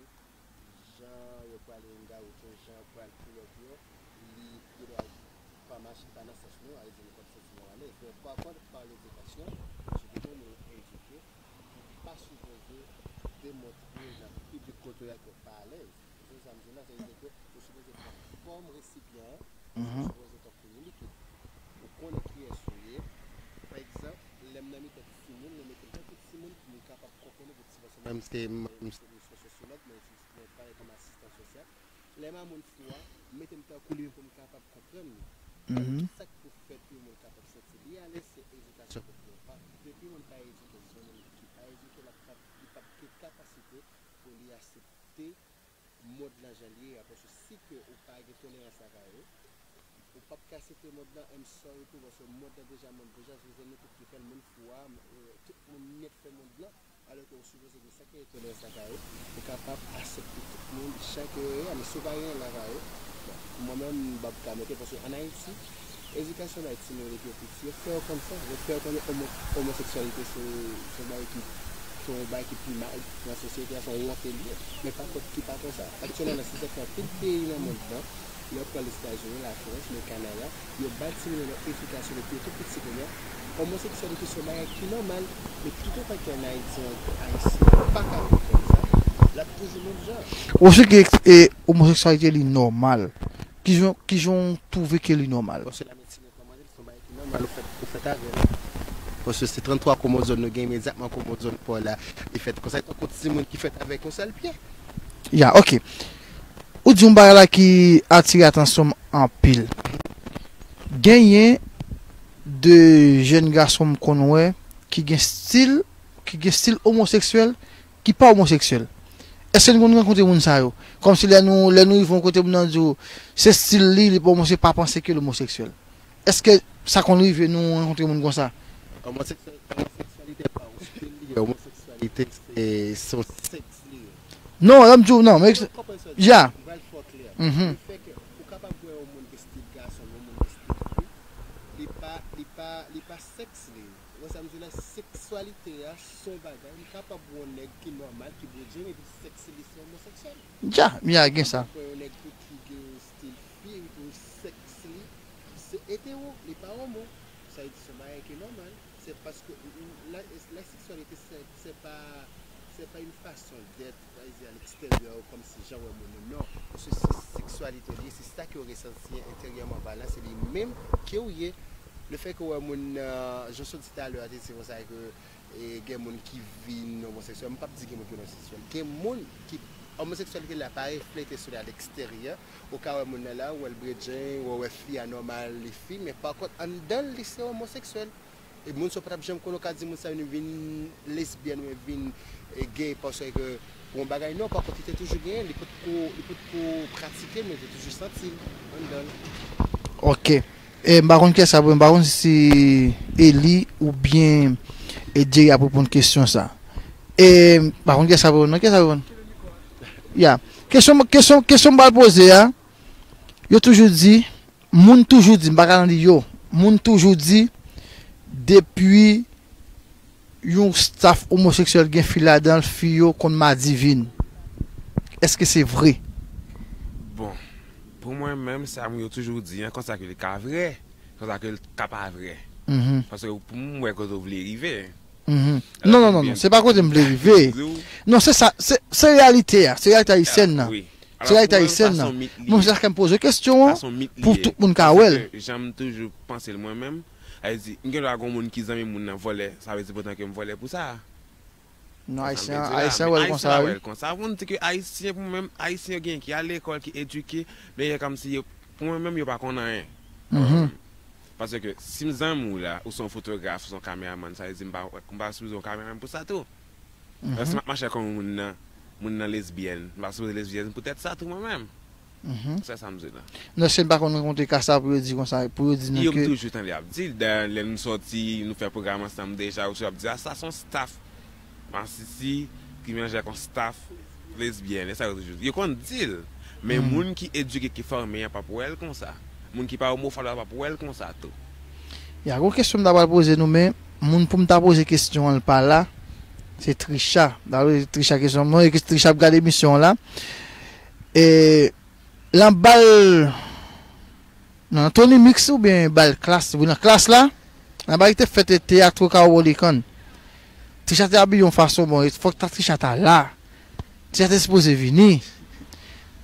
jan yo pral hang out yo, jan yo pral pull up yo, li, yo dwa pa mache, pa nan sans nou, sa vle di nou p ap santi nou alèz. Men pa kont, pa ledikasyon, paske nou, nou edike, ou pa sipoze demontre nan piblik kote w ye ke w pa alèz. Ou konprann sa m di w la? Sa vle di ke ou sipoze pran fòm resipyan an, ou sipoze tankou yon likid. Ou konnen kiyès ou ye. Pa egzanp, lè m nan mitan timoun, yo mete m tankou timoun pou m kapab konprann ou, pou ti, paske mwen, m se, mwen, m se, m se sosyològ, mwen, mwen travay kòm asistan sosyal. Lè Mamoun fou a, mete m tankou li pou m kapab konprann li. Sa k pou fè pou yon moun kapab santi li alèz, se edikasyon pou l pran. Depi yon moun pa edike, se yon moun ki pa edike, l ap, li p ap gen kapasite pou li aksepte mond lan jan l ye a, paske si ke ou pa gen tolerans lakay ou, ou p ap ka aksepte mond lan, I'm sorry tou, paske mond lan deja mond boujwa, se nou tout ki fè l, moun fou a, tout moun nèt fè mond lan, alò ke ou sipoze gen sa ki rele tolerans lakay ou, ou kapab aksepte tout moun jan ke yo ye a, men si w pa gen l lakay ou, bon, mwen menm, m p ap ka mete, paske ann Ayiti, edikasyon bay timoun yo depi yo piti, yo fè yo konn sa, yo fè yo konnen omo-, omoseksyalite se, se yon bagay ki Se yon bagay ki pi mal nan sosyete a, se yon wont li ye. Men pa kont ki pa konsa. Aktyèlman, nan sitiyasyon anpil peyi nan mond lan, lè w pran Lèzetazini, Lafrans, le Kanada, yo ba timoun yo nan edikasyon depi yo tou piti kounye a, omoseksyalite se yon bagay ki nòmal. Men toutotan ke yon Ayisyen, Ayisyen pa ka konprann sa, l ap toujou menm jan. Ou se ki e, omoseksyalite li nòmal. Kijan, kijan w twouve ke li nòmal? Paske la medsin rekomande l, se yon bagay ki nòmal, ou fèt, ou fèt avè l. Paske se tranntwa kwomozòm nou gen, imedyatman kwomozòm pa w la, li fèt konsa, li tankou timoun ki fèt avèk yon sèl pye. Ya, ok. Ou di yon bagay la ki atire atansyon m anpil. Genyen de jèn gason m konn wè ki gen stil, ki gen stil omoseksyèl, ki pa omoseksyèl. Èske nou konn rankontre moun sa yo? Kòmsi lè nou, lè nou rive yon kote, moun nan di w se stil li, li pa omoseksyèl, pa panse ke l omoseksyèl. Èske sa konn rive nou rankontre moun konsa? Omoseksyal-, omoseksyalite pa yon stil li ye, omoseksyalite se, se yon sèks li ye. Non, lè m di w, non, men, ya. Mwen pral fè w klè. Mhm. Lefètke ou kapab wè yon moun gen stil gason, yon moun gen stil fi, li pa, li pa, li pa sèks li. Ou wè sa m di w la, sekswalite a se yon bagay, m kapab wè yon nèg ki nòmal, ki bredjen, epi sèks li se omoseksyèl. Ya, ya, gen sa. M kapab wè yon nèg tou ki gen stil fi, epi sèks li se etero, li pa omo. Sa vle di se yon bagay ki nòmal. Se paske la, la seksyalite se, se pa, se pa yon fason d'être, sa vle di a leksteryè, kòmsi jan w wè moun nan, non. Se, se seksyalite li ye, se sa ke w resanti enteryèman, pa la, se li menm ke w ye. Lefètke w wè moun nan, jan w sot di talè a, te di konsa ke, e, gen moun ki vin omoseksyèl. M p ap di gen moun ki vin omoseksyèl. Gen moun ki, omoseksyalite la pa reflete sou li a leksteryè. Ou ka wè moun nan la, ou wè l bredjen, ou wè fi a nòmal, li fi, men pa kont anndan l, li se omoseksyèl. E moun sa w pa t ap janm konnen, w ka di moun sa vin, vin lesbyèn oubyen vin, e, gay paske pou yon bagay, non, pa kont li te toujou genyen, li potko, li potko pratike l, men li te toujou santi l anndan l. Ok. E, m pa konn kiyès ap reponn, m pa konn si Eli oubyen, e, Jerry ap reponn kesyon sa. E, m pa konn kiyès ap reponn, non, kiyès ap reponn? Ya. Kesyon, kesyon, kesyon m pral poze a, yo toujou di, moun toujou di, m pa ka nan di yo, moun toujou di, depi yon staff omoseksyèl gen fi ladan l, fi yo konn madivin. Èske se vre? Bon, pou mwen menm, sa moun yo toujou di an, konsa ke li ka vre, konsa ke li ka pa vre. Mhm. Paske pou mwen, wè kote w vle rive. Mhm. Non, non, non, non, se pa kote m vle rive. Non, se sa, se, se reyalite a, se reyalite ayisyèn nan. Wi. Se reyalite ayisyèn nan. Mwen, se sa k fè m poze kesyon an, pou tout moun ka wè l. Jan m toujou panse l mwen menm, sa vle di, m gen dwa gen yon moun ki zanmi moun nan vòlè, sa vle di poutan ke m vòlè pou sa. Non, Ayisyen, Ayisyen wè l konsa, wi. Pou m di ke Ayisyen, pou mwen menm, Ayisyen yo gen ki al lekòl, ki edike, men yo kòmsi yo, pou mwen menm, yo pa konn anyen. Mhm. Paske si m zanmi w la, ou se yon fotograf, ou se yon kameramann, sa vle di m pa, m pa sipoze yon kameramann pou sa tou. Mhm. Lè si m ap mache ak yon moun nan, moun nan lesbyèn, m pa sipoze lesbyèn poutèt sa tou mwen menm. Mhm. Se sa m di la. Non, se m pa konn rankontre ka sa pou yo di konsa, pou yo di nou ke. Yo m toujou tande y ap di l, dayè lè nou sòti, nou fè pwogram ansanm deja, ou ap di, a, sa se yon staff. Masisi ki melanje ak yon staff lesbyèn, e sa yo toujou di. Yo konn di l, men moun ki edike, ki fòme an p ap wè l konsa. Moun ki pa omofòb la p ap wè l konsa tou. Ya, gon kesyon m ta pral poze nou, men moun pou m ta poze kesyon an, l pa la. Se Trisha. M ta poze Trisha kesyon. Mwen, Trisha ap gade emisyon an la. E, nan bal, nan Tony Mix oubyen bal Klass, wi, nan Klass la, nan bal ki te fèt Teatro Cowboy Lincoln. Trisha te abiye yon fason, bon, fòk ta Trisha ta la. Trisha te sipoze vini.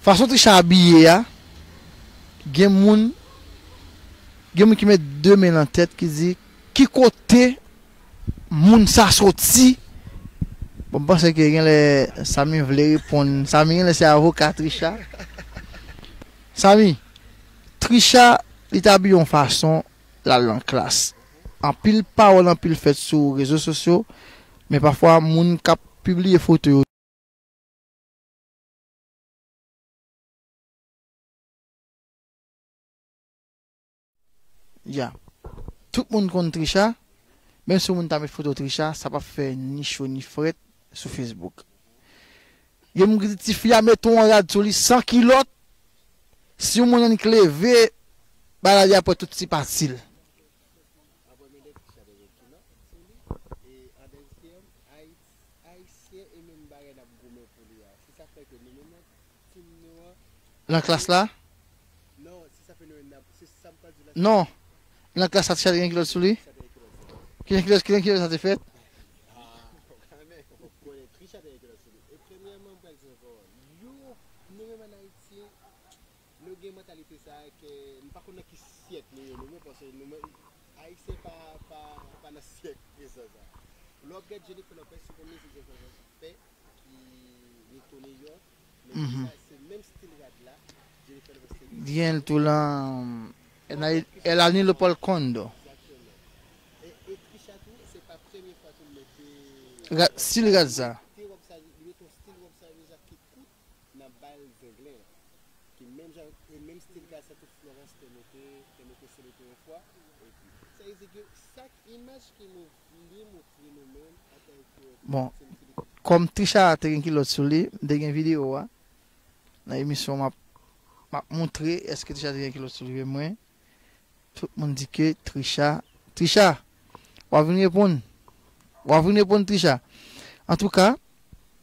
Fason Trisha abiye a, gen moun, gen moun ki met de men nan tèt ki di, ki kote moun sa soti? Bon, m panse ke genlè Samy vle reponn. Samy genlè se avoka Trisha. Samy, Trisha, li te abiye yon fason, l al nan Klass. Anpil pawòl, anpil fèt sou rezo sosyo, men pafwa moun k ap pibliye foto yo. Ya. Tout moun konn Trisha, menm si yon moun ta met foto Trisha, sa p ap fè ni cho ni frèt sou Facebook. Gen moun ki di tifi a mete yon rad sou li san kilòt, si yon moun annik leve, bagay la di apre tout ti pati l. Apre men de Trisha te gen kilòt sou li, e an dènye M I T, I T, Nan klas la? Non, se sa fenomèn nan, se sa m pral di la. Non. Nan klas la, Trisha te gen kilòt sou li? Trisha te gen kilòt sou li. Ki kilòt, ki kilòt sa te fèt? Ah, konnen, konnen Trisha te gen kilòt sou li. E premyèman, m pral di ankò, yo, nou menm ann Ayiti, nou gen mantalite sa a ke, m pa konn nan ki syèk nou ye, nou menm, paske nou menm, Ayisyen pa, pa, pa nan syèk prezan sa. Lè w ap gade Jennifer Lopez, se premye se Jennifer Lopez fè ki retounen yo. Men Mhm. Sa, se menm stil rad la, Jennifer Lopez te gen. Gen l tou lan, elle a, elle a ni le Paul Kondo. Egzakteman. E, e Trisha tou, se pa premye fwa tou l mete Ra-, stil rad sa. Te wòb sa, li mete yon stil wòb sa, deja ki kout nan bal zenglen an. Ki menm jan, e menm stil rad sa tou Florence te mete, te mete sou li tou yon fwa. Epi, sa vle di ke sa k imaj ke nou vle montre nou menm antanke Bon, kòm Trisha te gen kilòt sou li, m te gen videyo a. Nan emisyon, m ap, m ap montre èske Trisha te gen kilòt sou li vre mwen. Tout moun di ke Trisha, Trisha, w ap vin reponn. W ap vin reponn, Trisha. Antouka,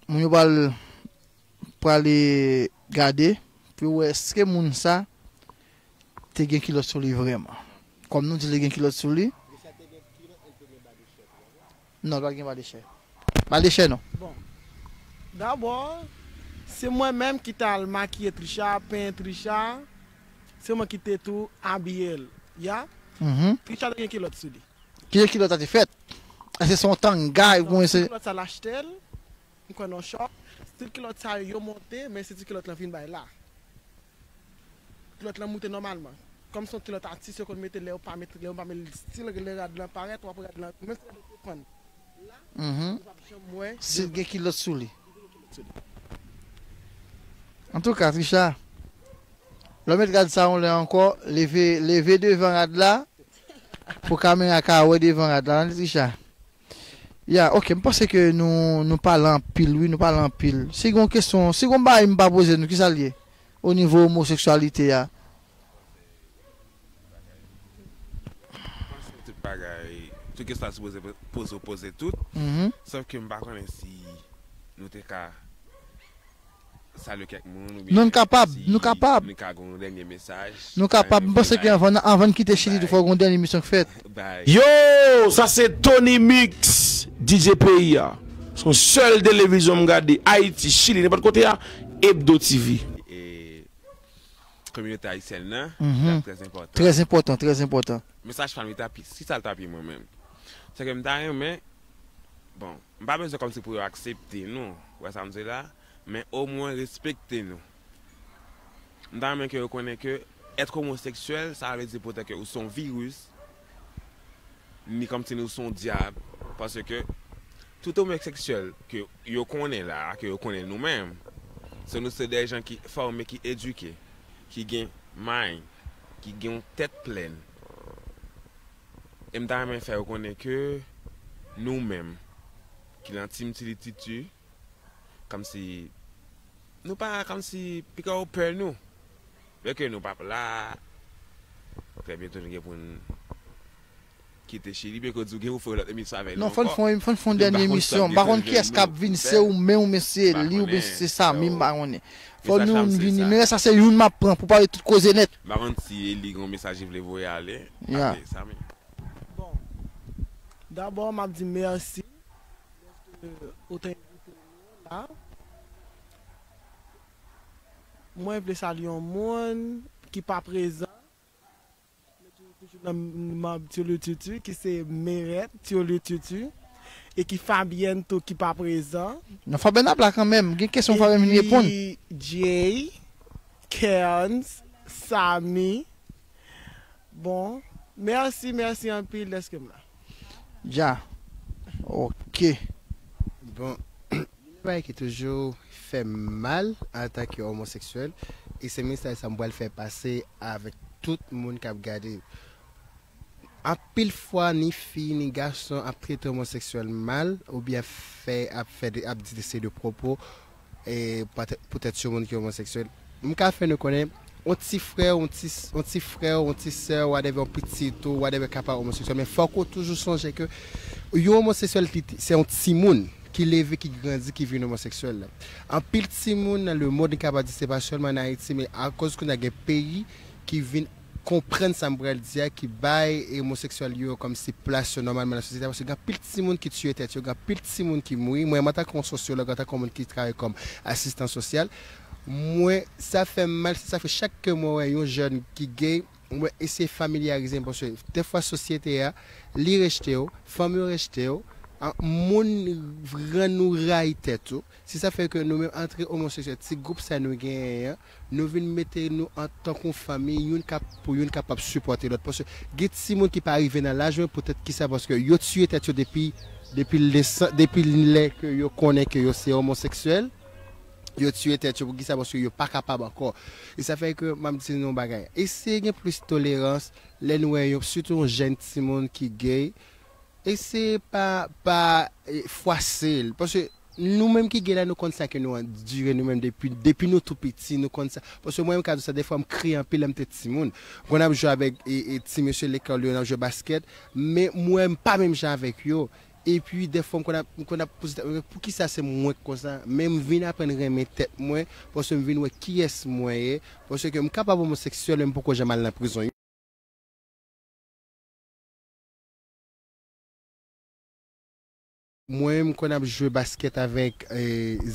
moun yo pral, prale gade pou yo wè èske moun sa te gen kilòt sou li vrèman. Kòm nou di li gen kilòt sou li. Non, li pa gen ba de chè. Ba de chè non. Bon. Dabò, se mwen menm ki t al makiye Trisha, penyen Trisha. Se mwen ki te tou abiye l. Ya? Mhm. Trisha te gen kilòt sou li. Ki kilòt sa te fèt? Èske se yon tanga, ebyen se kilòt sa l achte l? M kwè nan chòp. Stil kilòt sa yo, yo monte, men se ti kilòt lan vin bay la. Kilòt lan moute nòmalman. Kòm se yon kilòt atis, yo konn mete lè yo pa mete, lè yo pa mete stil, lè rad lan parèt, w ap wè rad lan, menm si rad lan te fann. La, Mhm. Ou p ap janm wè. Si l gen kilòt sou li. Antouka, Trisha, lè w met rad sa yon lè ankò, leve, leve devan rad la, pou kamera ka wè devan rad la, tande, Trisha. Ya, ok, m panse ke nou, nou pale anpil, wi, nou pale anpil. Si gen yon kesyon, si gen yon bagay m pa poze nou, kisa l ye? O nivo omoseksyalite a. Tout bagay, tout kesyon a sipoze poze, w poze tout. Mhm. Sòf ke m pa konnen si nou te ka salye kèk moun oubyen Non, n kapab, si nou kapab. Nou ka gen yon dènye mesaj. Nou kapab. M panse ke anvan, anvan n kite Chili tou, fò gen yon dènye misyon k fèt. Bay. Yo, sa se Tony Mix, D J peyi a. Se yon sèl televizyon m gade, Ayiti, Chili, nenpòt kote a, Hebdo T V. E kominote ayisyèn nan, Mhm. Trè enpòtan. Trè enpòtan, trè enpòtan. Mesaj pa m li t ap, si sa l t ap ye mwen menm. Se ke m ta renmen, bon, m pa bezwen kòmsi pou yo aksepte nou, ou wè sa m di la, men omwen respekte nou. M ta renmen ke yo konnen ke èt omoseksyèl, sa vle di poutèt ke ou se yon viris, ni kòmsi nou se yon dyab, paske tout omoseksyèl ke yo konnen la, ke yo konnen nou menm, se nou se de jan ki fòme, ki edike, ki gen may, ki gen yon tèt plèn. E m ta renmen fè yo konnen ke nou menm, ki nan Team Tilly Titi, kòmsi, nou pa, kòmsi, piga yo pè nou. Byen ke nou p ap la, trè byento nou gen pou n kite Chili, byen ke w di w gen pou fè yon lòt emisyon avè nou ankò. Non, fò n fè, fò n fè yon dènye emisyon. M pa konn kiyès k ap vin, se ou menm oubyen se li oubyen se Samy, m pa konnen. Fò nou vini, men sa se youn m ap pran pou pale tout koze nèt. M pa konn si Eli gen yon mesaj li vle voye ale. Ya. Avè Samy. Bon, dabò, m ap di mèsi dèske ou te envite nou la. Mwen vle salye yon moun ki pa prezan. Mwen toujou, toujou nan manm Tiolitutu, ki se Merèt Tiolitutu, e ki Fabyèn tou, ki pa prezan. Non, Fabyèn ap la kanmenm. Gen kesyon Fabyèn vin reponn. Epi Jay, Kerns, Samy. Bon, mèsi, mèsi anpil dèske m la. Dja. Ok. Bon, youn nan bagay ki toujou fè m mal antanke omoseksyèl, e se mesaj sa m pral fè pase avèk tout moun k ap gade. Anpil fwa, ni fi, ni gason ap trete omoseksyèl mal, oubyen fè, ap fè de, ap di de seri de pwopo, e, poutèt, poutèt yon moun ki omoseksyèl. M ka fè nou konnen, yon ti frè, yon ti, yon ti frè, yon ti sè, whatever, yon pitit ou, whatever, ka pa omoseksyèl, men fòk ou toujou sonje ke yon omoseksyèl, li, se yon timoun. ki leve, ki grandi, ki vin omoseksyèl la. Anpil timoun nan lemonn, m kapab di, se pa sèlman an Ayiti, men akoz kounye a gen peyi ki vin konprann sa m pral di a, ki bay omoseksyèl yo kòmsi plas yo nòmalman nan sosyete a, paske gen anpil timoun ki tiye tèt yo, gen anpil timoun ki mouri. Mwen, antanke yon sosyològ, antanke yon moun ki travay kòm asistan sosyal, mwen, sa fè m mal, sa fè chak ke mwen wè yon jèn ki gay, mwen eseye familyarize m, paske dèfwa sosyete a, li rejte w, fanmi w rejte w, a, moun rann ou rayi tèt ou. Se sa fè ke nou menm antre omoseksyèl, ti gwoup sa nou genyen an, nou vin mete nou antanke yon fanmi, youn k ap, pou youn kapab sipòte lòt. Paske gen timoun ki pa rive nan laj mwen, poutèt kisa? Paske yo tiye tèt yo depi, depi lesan-, depi lè ke yo konnen ke yo se omoseksyèl, yo tiye tèt yo. Poukisa? Paske yo pa kapab ankò. E sa fè ke m ap di nou yon bagay. Eseye gen plis tolerans lè nou wè yon, sitou yon jèn timoun ki gay, eseye pa, pa, e, fwase l. Paske nou menm ki gay la, nou konn sa ke nou andire nou menm depi, depi nou tou piti, nou konn sa. Paske mwen menm, m ka di w sa, dèfwa m kriye anpil lè m te timoun. M konn ap jwe avèk, e, e, ti mesye lekòl yo, n ap jwe baskèt, men mwen, m pa menm jan avèk yo. Epi, dèfwa, m konn ap, m konn ap poze tèt mwen, poukisa se mwen k konsa? Men m vin aprann renmen tèt mwen, paske m vin wè kiyès mwen ye, paske m kapab omoseksyèl, men m poko janm al nan prizon. Mwen, m konn ap jwe baskèt avèk, e,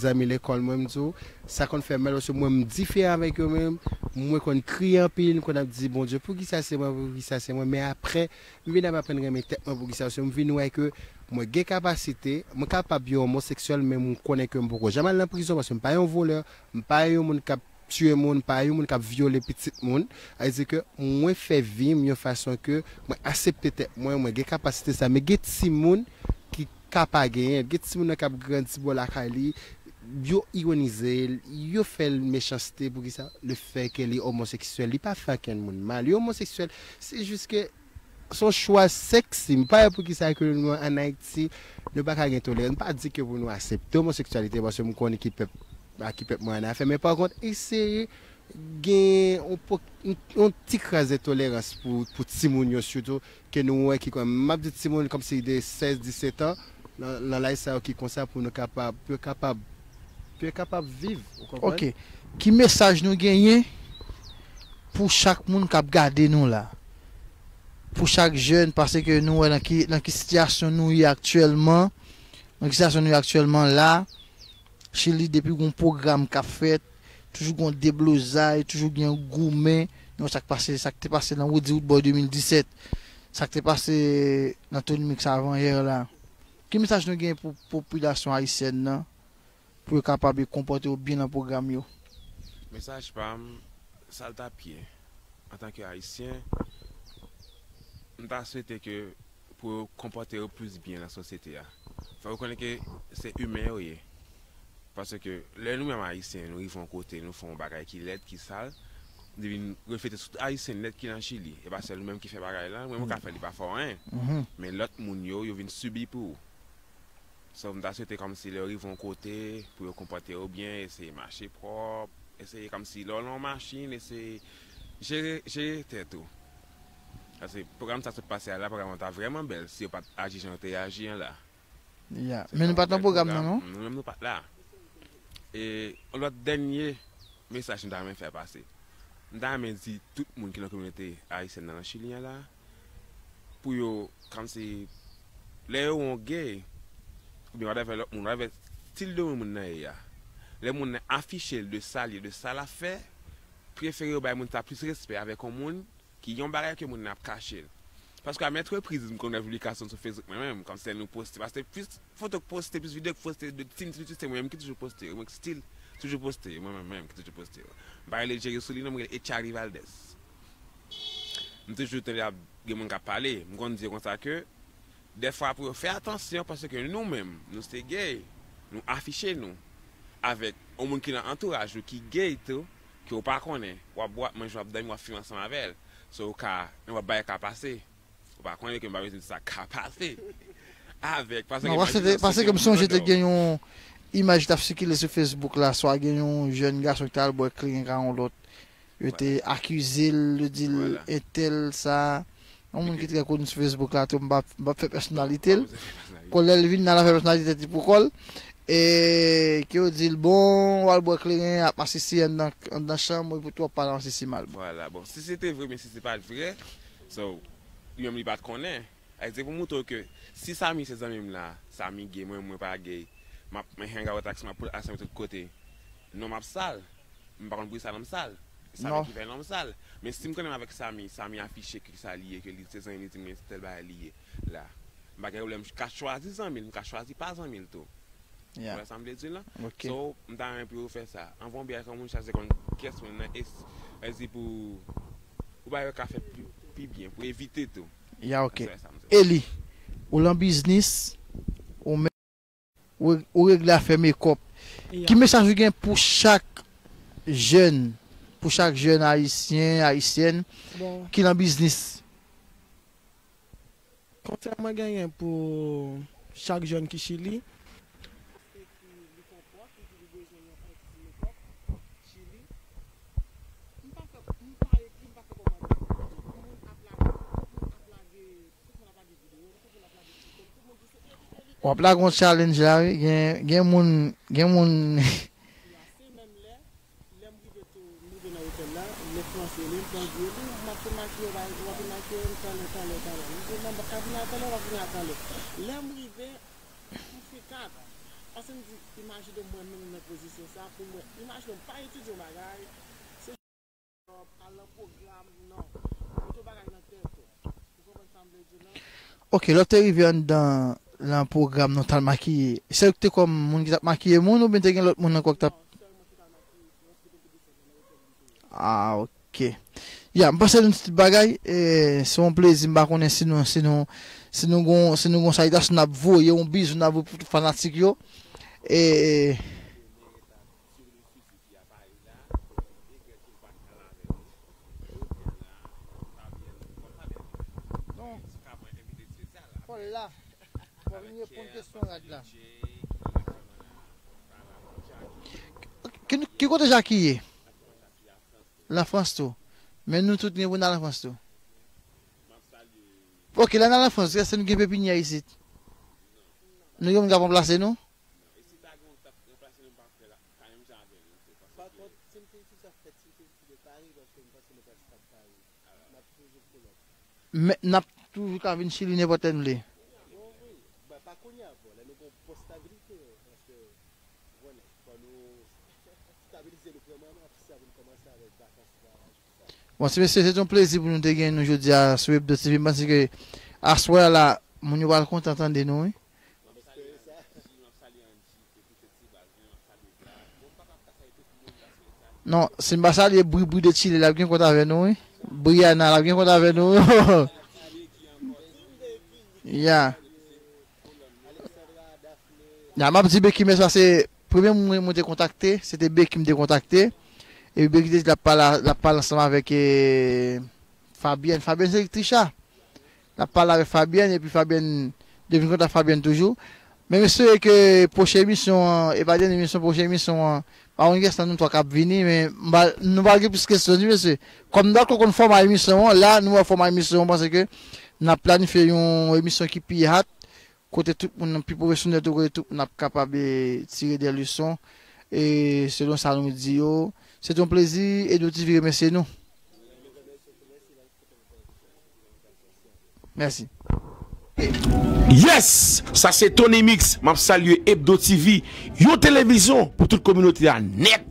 zanmi lekòl mwen, m di w, sa konn fè m mal, paske mwen, m diferan avèk yo menm, mwen konn kriye anpil, m konn ap di, Bondye, poukisa se mwen, poukisa se mwen? Men apre, m vin ap aprann renmen tèt mwen, poukisa, paske m vin wè ke mwen gen kapasite, mwen kapab yon omoseksyèl, men m konnen ke m poko janm al nan prizon, paske m pa yon vòlè, m pa yon moun k ap tiye moun, pa yon moun k ap vyole pitit moun. Sa vle di ke mwen fè vi m yon fason ke mwen aksepte tèt mwen, mwen gen kapasite sa. Men gen timoun ki ka pa genyen l. Gen timoun nan k ap grandi bò lakay li, yo ironize l, yo fè l mechanste. Poukisa? Le fè ke li omoseksyèl, li pa fè ankenn moun mal. Li omoseksyèl, se jis ke se yon chwa sèks li. M pa wè poukisa ke nou, ann Ayiti, nou pa ka gen tolerans. M pa di ke pou nou aksepte omoseksyalite, paske m konnen ki pèp, a ki pèp mwen ann afè. Men pa kont, eseye gen yon po-, yon, yon ti kras de tolerans pou, pou timoun yo sitou, ke nou wè ki kòm, m ap di timoun kòmsi de sèz, disèt an, nan, nan laj sa yo ki konsa pou nou kapab, pou yo kapab, pou yo kapab viv, ou konprann? Ok. Ki mesaj nou genyen pou chak moun k ap gade nou la? Pou chak jèn, paske nou wè nan ki, nan ki sitiyasyon nou ye aktyèlman, nan ki sitiyasyon nou ye aktyèlman la, Chili, depi gon pwogram k ap fèt, toujou gon deblozay, toujou gen goumen. Nou wè sa k pase, sa k te pase nan Woodzi Woodboy de mil disèt, sa k te pase nan Tony Mix avan yè la. Ki mesaj nou gen pou popilasyon ayisyèn nan, pou yo kapab konpòte yo byen nan pwogram yo? Mesaj pa m, sa l t ap ye, antanke Ayisyen, m ta swete ke pou yo konpòte yo plis byen nan sosyete a. Fò yo konnen ke se imen yo ye. Paske lè nou menm Ayisyen, nou rive yon kote, nou fè yon bagay ki lèd, ki sal, li vin reflete sou tout Ayisyen nèt ki nan Chili. E pa sèl nou menm ki fè bagay la, nou menm nou ka fè li pa fè w anyen. Men lòt moun yo, yo vin sibi pou ou. So, m ta swete kòmsi lè yo rive yon kote, pou yo konpòte yo byen, eseye mache pwòp, eseye kòmsi lè w nan yon machin, eseye jere, jere tèt ou. Paske pwogram sa sot pase a la, pwogram nan ta vrèman bèl si yo pa t aji jan yo te aji an la. Ya, men nou pa t nan pwogram nan, non? Nou menm nou pa t la. E yon lòt dènye mesaj m ta renmen fè pase. M ta renmen di tout moun ki nan kominote ayisyèn nan, nan Chili an la, pou yo, kòmsi, lè yo wè yon gay, oubyen whatever lòt moun, whatever stil de moun moun nan ye a, lè moun nan afiche l de sa l ye, de sa l ap fè, prefere yo bay moun sa plis respè avèk yon moun ki yon bagay ke moun nan ap kache l. Paske a maintes reprises, m konn wè piblikasyon sou Facebook mwen menm, kòmsi nou poste, paske plis foto k poste, plis videyo k poste de Team Sweet, se mwen menm ki toujou poste yo, mwen ki still toujou poste yo, mwen menm menm ki toujou poste yo. M pa rele Jerry Souli non, m rele Echari Valdez. M toujou tande ap gen moun k ap pale, m konn di yo konsa ke dèfwa pou yo fè atansyon, paske nou menm, nou se gay, nou afiche nou avèk yon moun ki nan antouraj ou ki gay tou, ke w pa konnen, w ap bwè, w ap manje, w ap dòmi, w ap fimen ansanm avè l. So, w ka, w ap bay ka pase. Ou pa konnen ke m pa bezwen di sa ka pase. Avèk, paske non, paske, paske m sonje te gen yon imaj ki t ap sikile sou Facebook la, swa gen yon jèn gason ki t al bwè kleren ka yon lòt. Yo te akize l, yo di l entèl sa, Yon moun ki trè koni sou Facebook la tou, m p ap, m p ap fè pèsonalite l. Kòl lè l vin nan, l ap fè pèsonalite li pou kò l. E ke yo di l, bon, w al bwè kleren ap masisi anndan, anndan chanm, epi tou w ap pale masisi mal. Bon. Vwala, bon, si se te vre, men si se pa t vre, so, li menm li pa t konnen. Èske pou moutre w ke si Samy se zanmi m la, Samy gay, mwen, mwen pa gay, m ap, mwen hang out ak Samy, m ap pran Samy tout kote, non m ap sal. M pa konn poukisa non m sal. Samy ki fè non m sal. Men si m konnen m avèk Samy, Samy afiche ki sa li ye, ke li se zanmi m, li di mwen se tèl bagay li ye la. M pa gen pwoblèm, m ka chwazi zanmi l, m ka chwazi pa zanmi l tou. Ou wè sa m vle di w lan? So, m ta renmen pou yo fè sa. Anvan w byen ak yon moun, chache konn kiyès moun nan, e s-, èske pou ou ba yo ka fè pi, pi byen, pou evite tou. Ya, ok. Eli, ou lan biznis, ou menm, ou, ou regle afè mekòp. Ki mesaj ou gen pou chak jèn, pou chak jèn ayisyen, ayisyèn ki lan biznis? Konsèy mwen genyen pou chak jèn ki Chili. W ap lage yon challenge la, wi. Gen, gen moun, gen moun. Lè m rive tou, m rive nan otèl la, lè Frans rele m, Frans di, "Epi, m ap fin makiye w, w ap fin makiye m talè, talè, talè." M di, "Non, m p ap ka vini a talè, w ap vini a talè." Lè m rive, m frekant. Paske m di, imajine mwen menm nan pozisyon sa, pou mwen, imajine m pa etidye yon bagay, se al nan pwogram, non. Mete yon bagay nan tèt ou. Ou konprann sa m vle di w lan? Ok, lè w te rive anndan, lan pwogram nan, w t al makiye, se ou ki te kòm moun ki t ap makiye moun, oubyen te gen lòt moun ankò ki t ap Ah, ok. Ya, m pase nou ti bagay. E, se yon plezi, m pa konnen si nou, si nou, si nou gon, si nou gon salitasyon n ap voye, yon bizou n ap voye pou tout fanatik yo. E, non. Fò l la. Fò l vin reponn kesyon rad la. Ki, ki kote Jackie ye? Lafrans tou. Men nou tout gen pou n al Lafrans tou. Ok, lè n al Lafrans, èske nou gen pepinyè isit? Nou gen moun k ap ranplase nou? Men n ap toujou ka vin Chili nenpòt lè n vle. Bon, ti mesye, se te yon plezi pou nou te gen nou jodi a sou Hebdo T V. M panse ke aswè a la, moun yo pral kontan tande nou, wi. Non, si m pa salye Bri, Bri de Chile, l ap gen kont avè nou, wi. Briana, l ap gen kont avè nou. Ya. Ya, m ap di Becky mèsi, paske premye moun mwen te kontakte, se te Becky m te kontakte. Epi Becky te di l ap pale, l ap pale ansanm avèk, e, Fabienne. Fabienne se Trisha. N ap pale avèk Fabienne, epi Fabienne, yo vin kontak Fabienne toujou. Men m espere ke pwochen emisyon an, e pa dènye emisyon, pwochen emisyon an, pa konn kiyès nan nou twa k ap vini, men m pa, nou pa gen plis kesyon, ti mesye. Kòm nou dakò konn fòma emisyon an, la, nou wè fòma emisyon an, m panse ke n ap planifye yon emisyon ki pi hot, kote tout moun nan pi pwofesyonèl tou, kote tout moun ap kapab, e, tire de leson, e selon sa nou di yo. Se te yon plezi, e nou ti vin remèsye nou. Mèsi. Yes! Sa se Tony Mix. M ap salye Hebdo T V, yon televizyon pou tout kominote a nèt.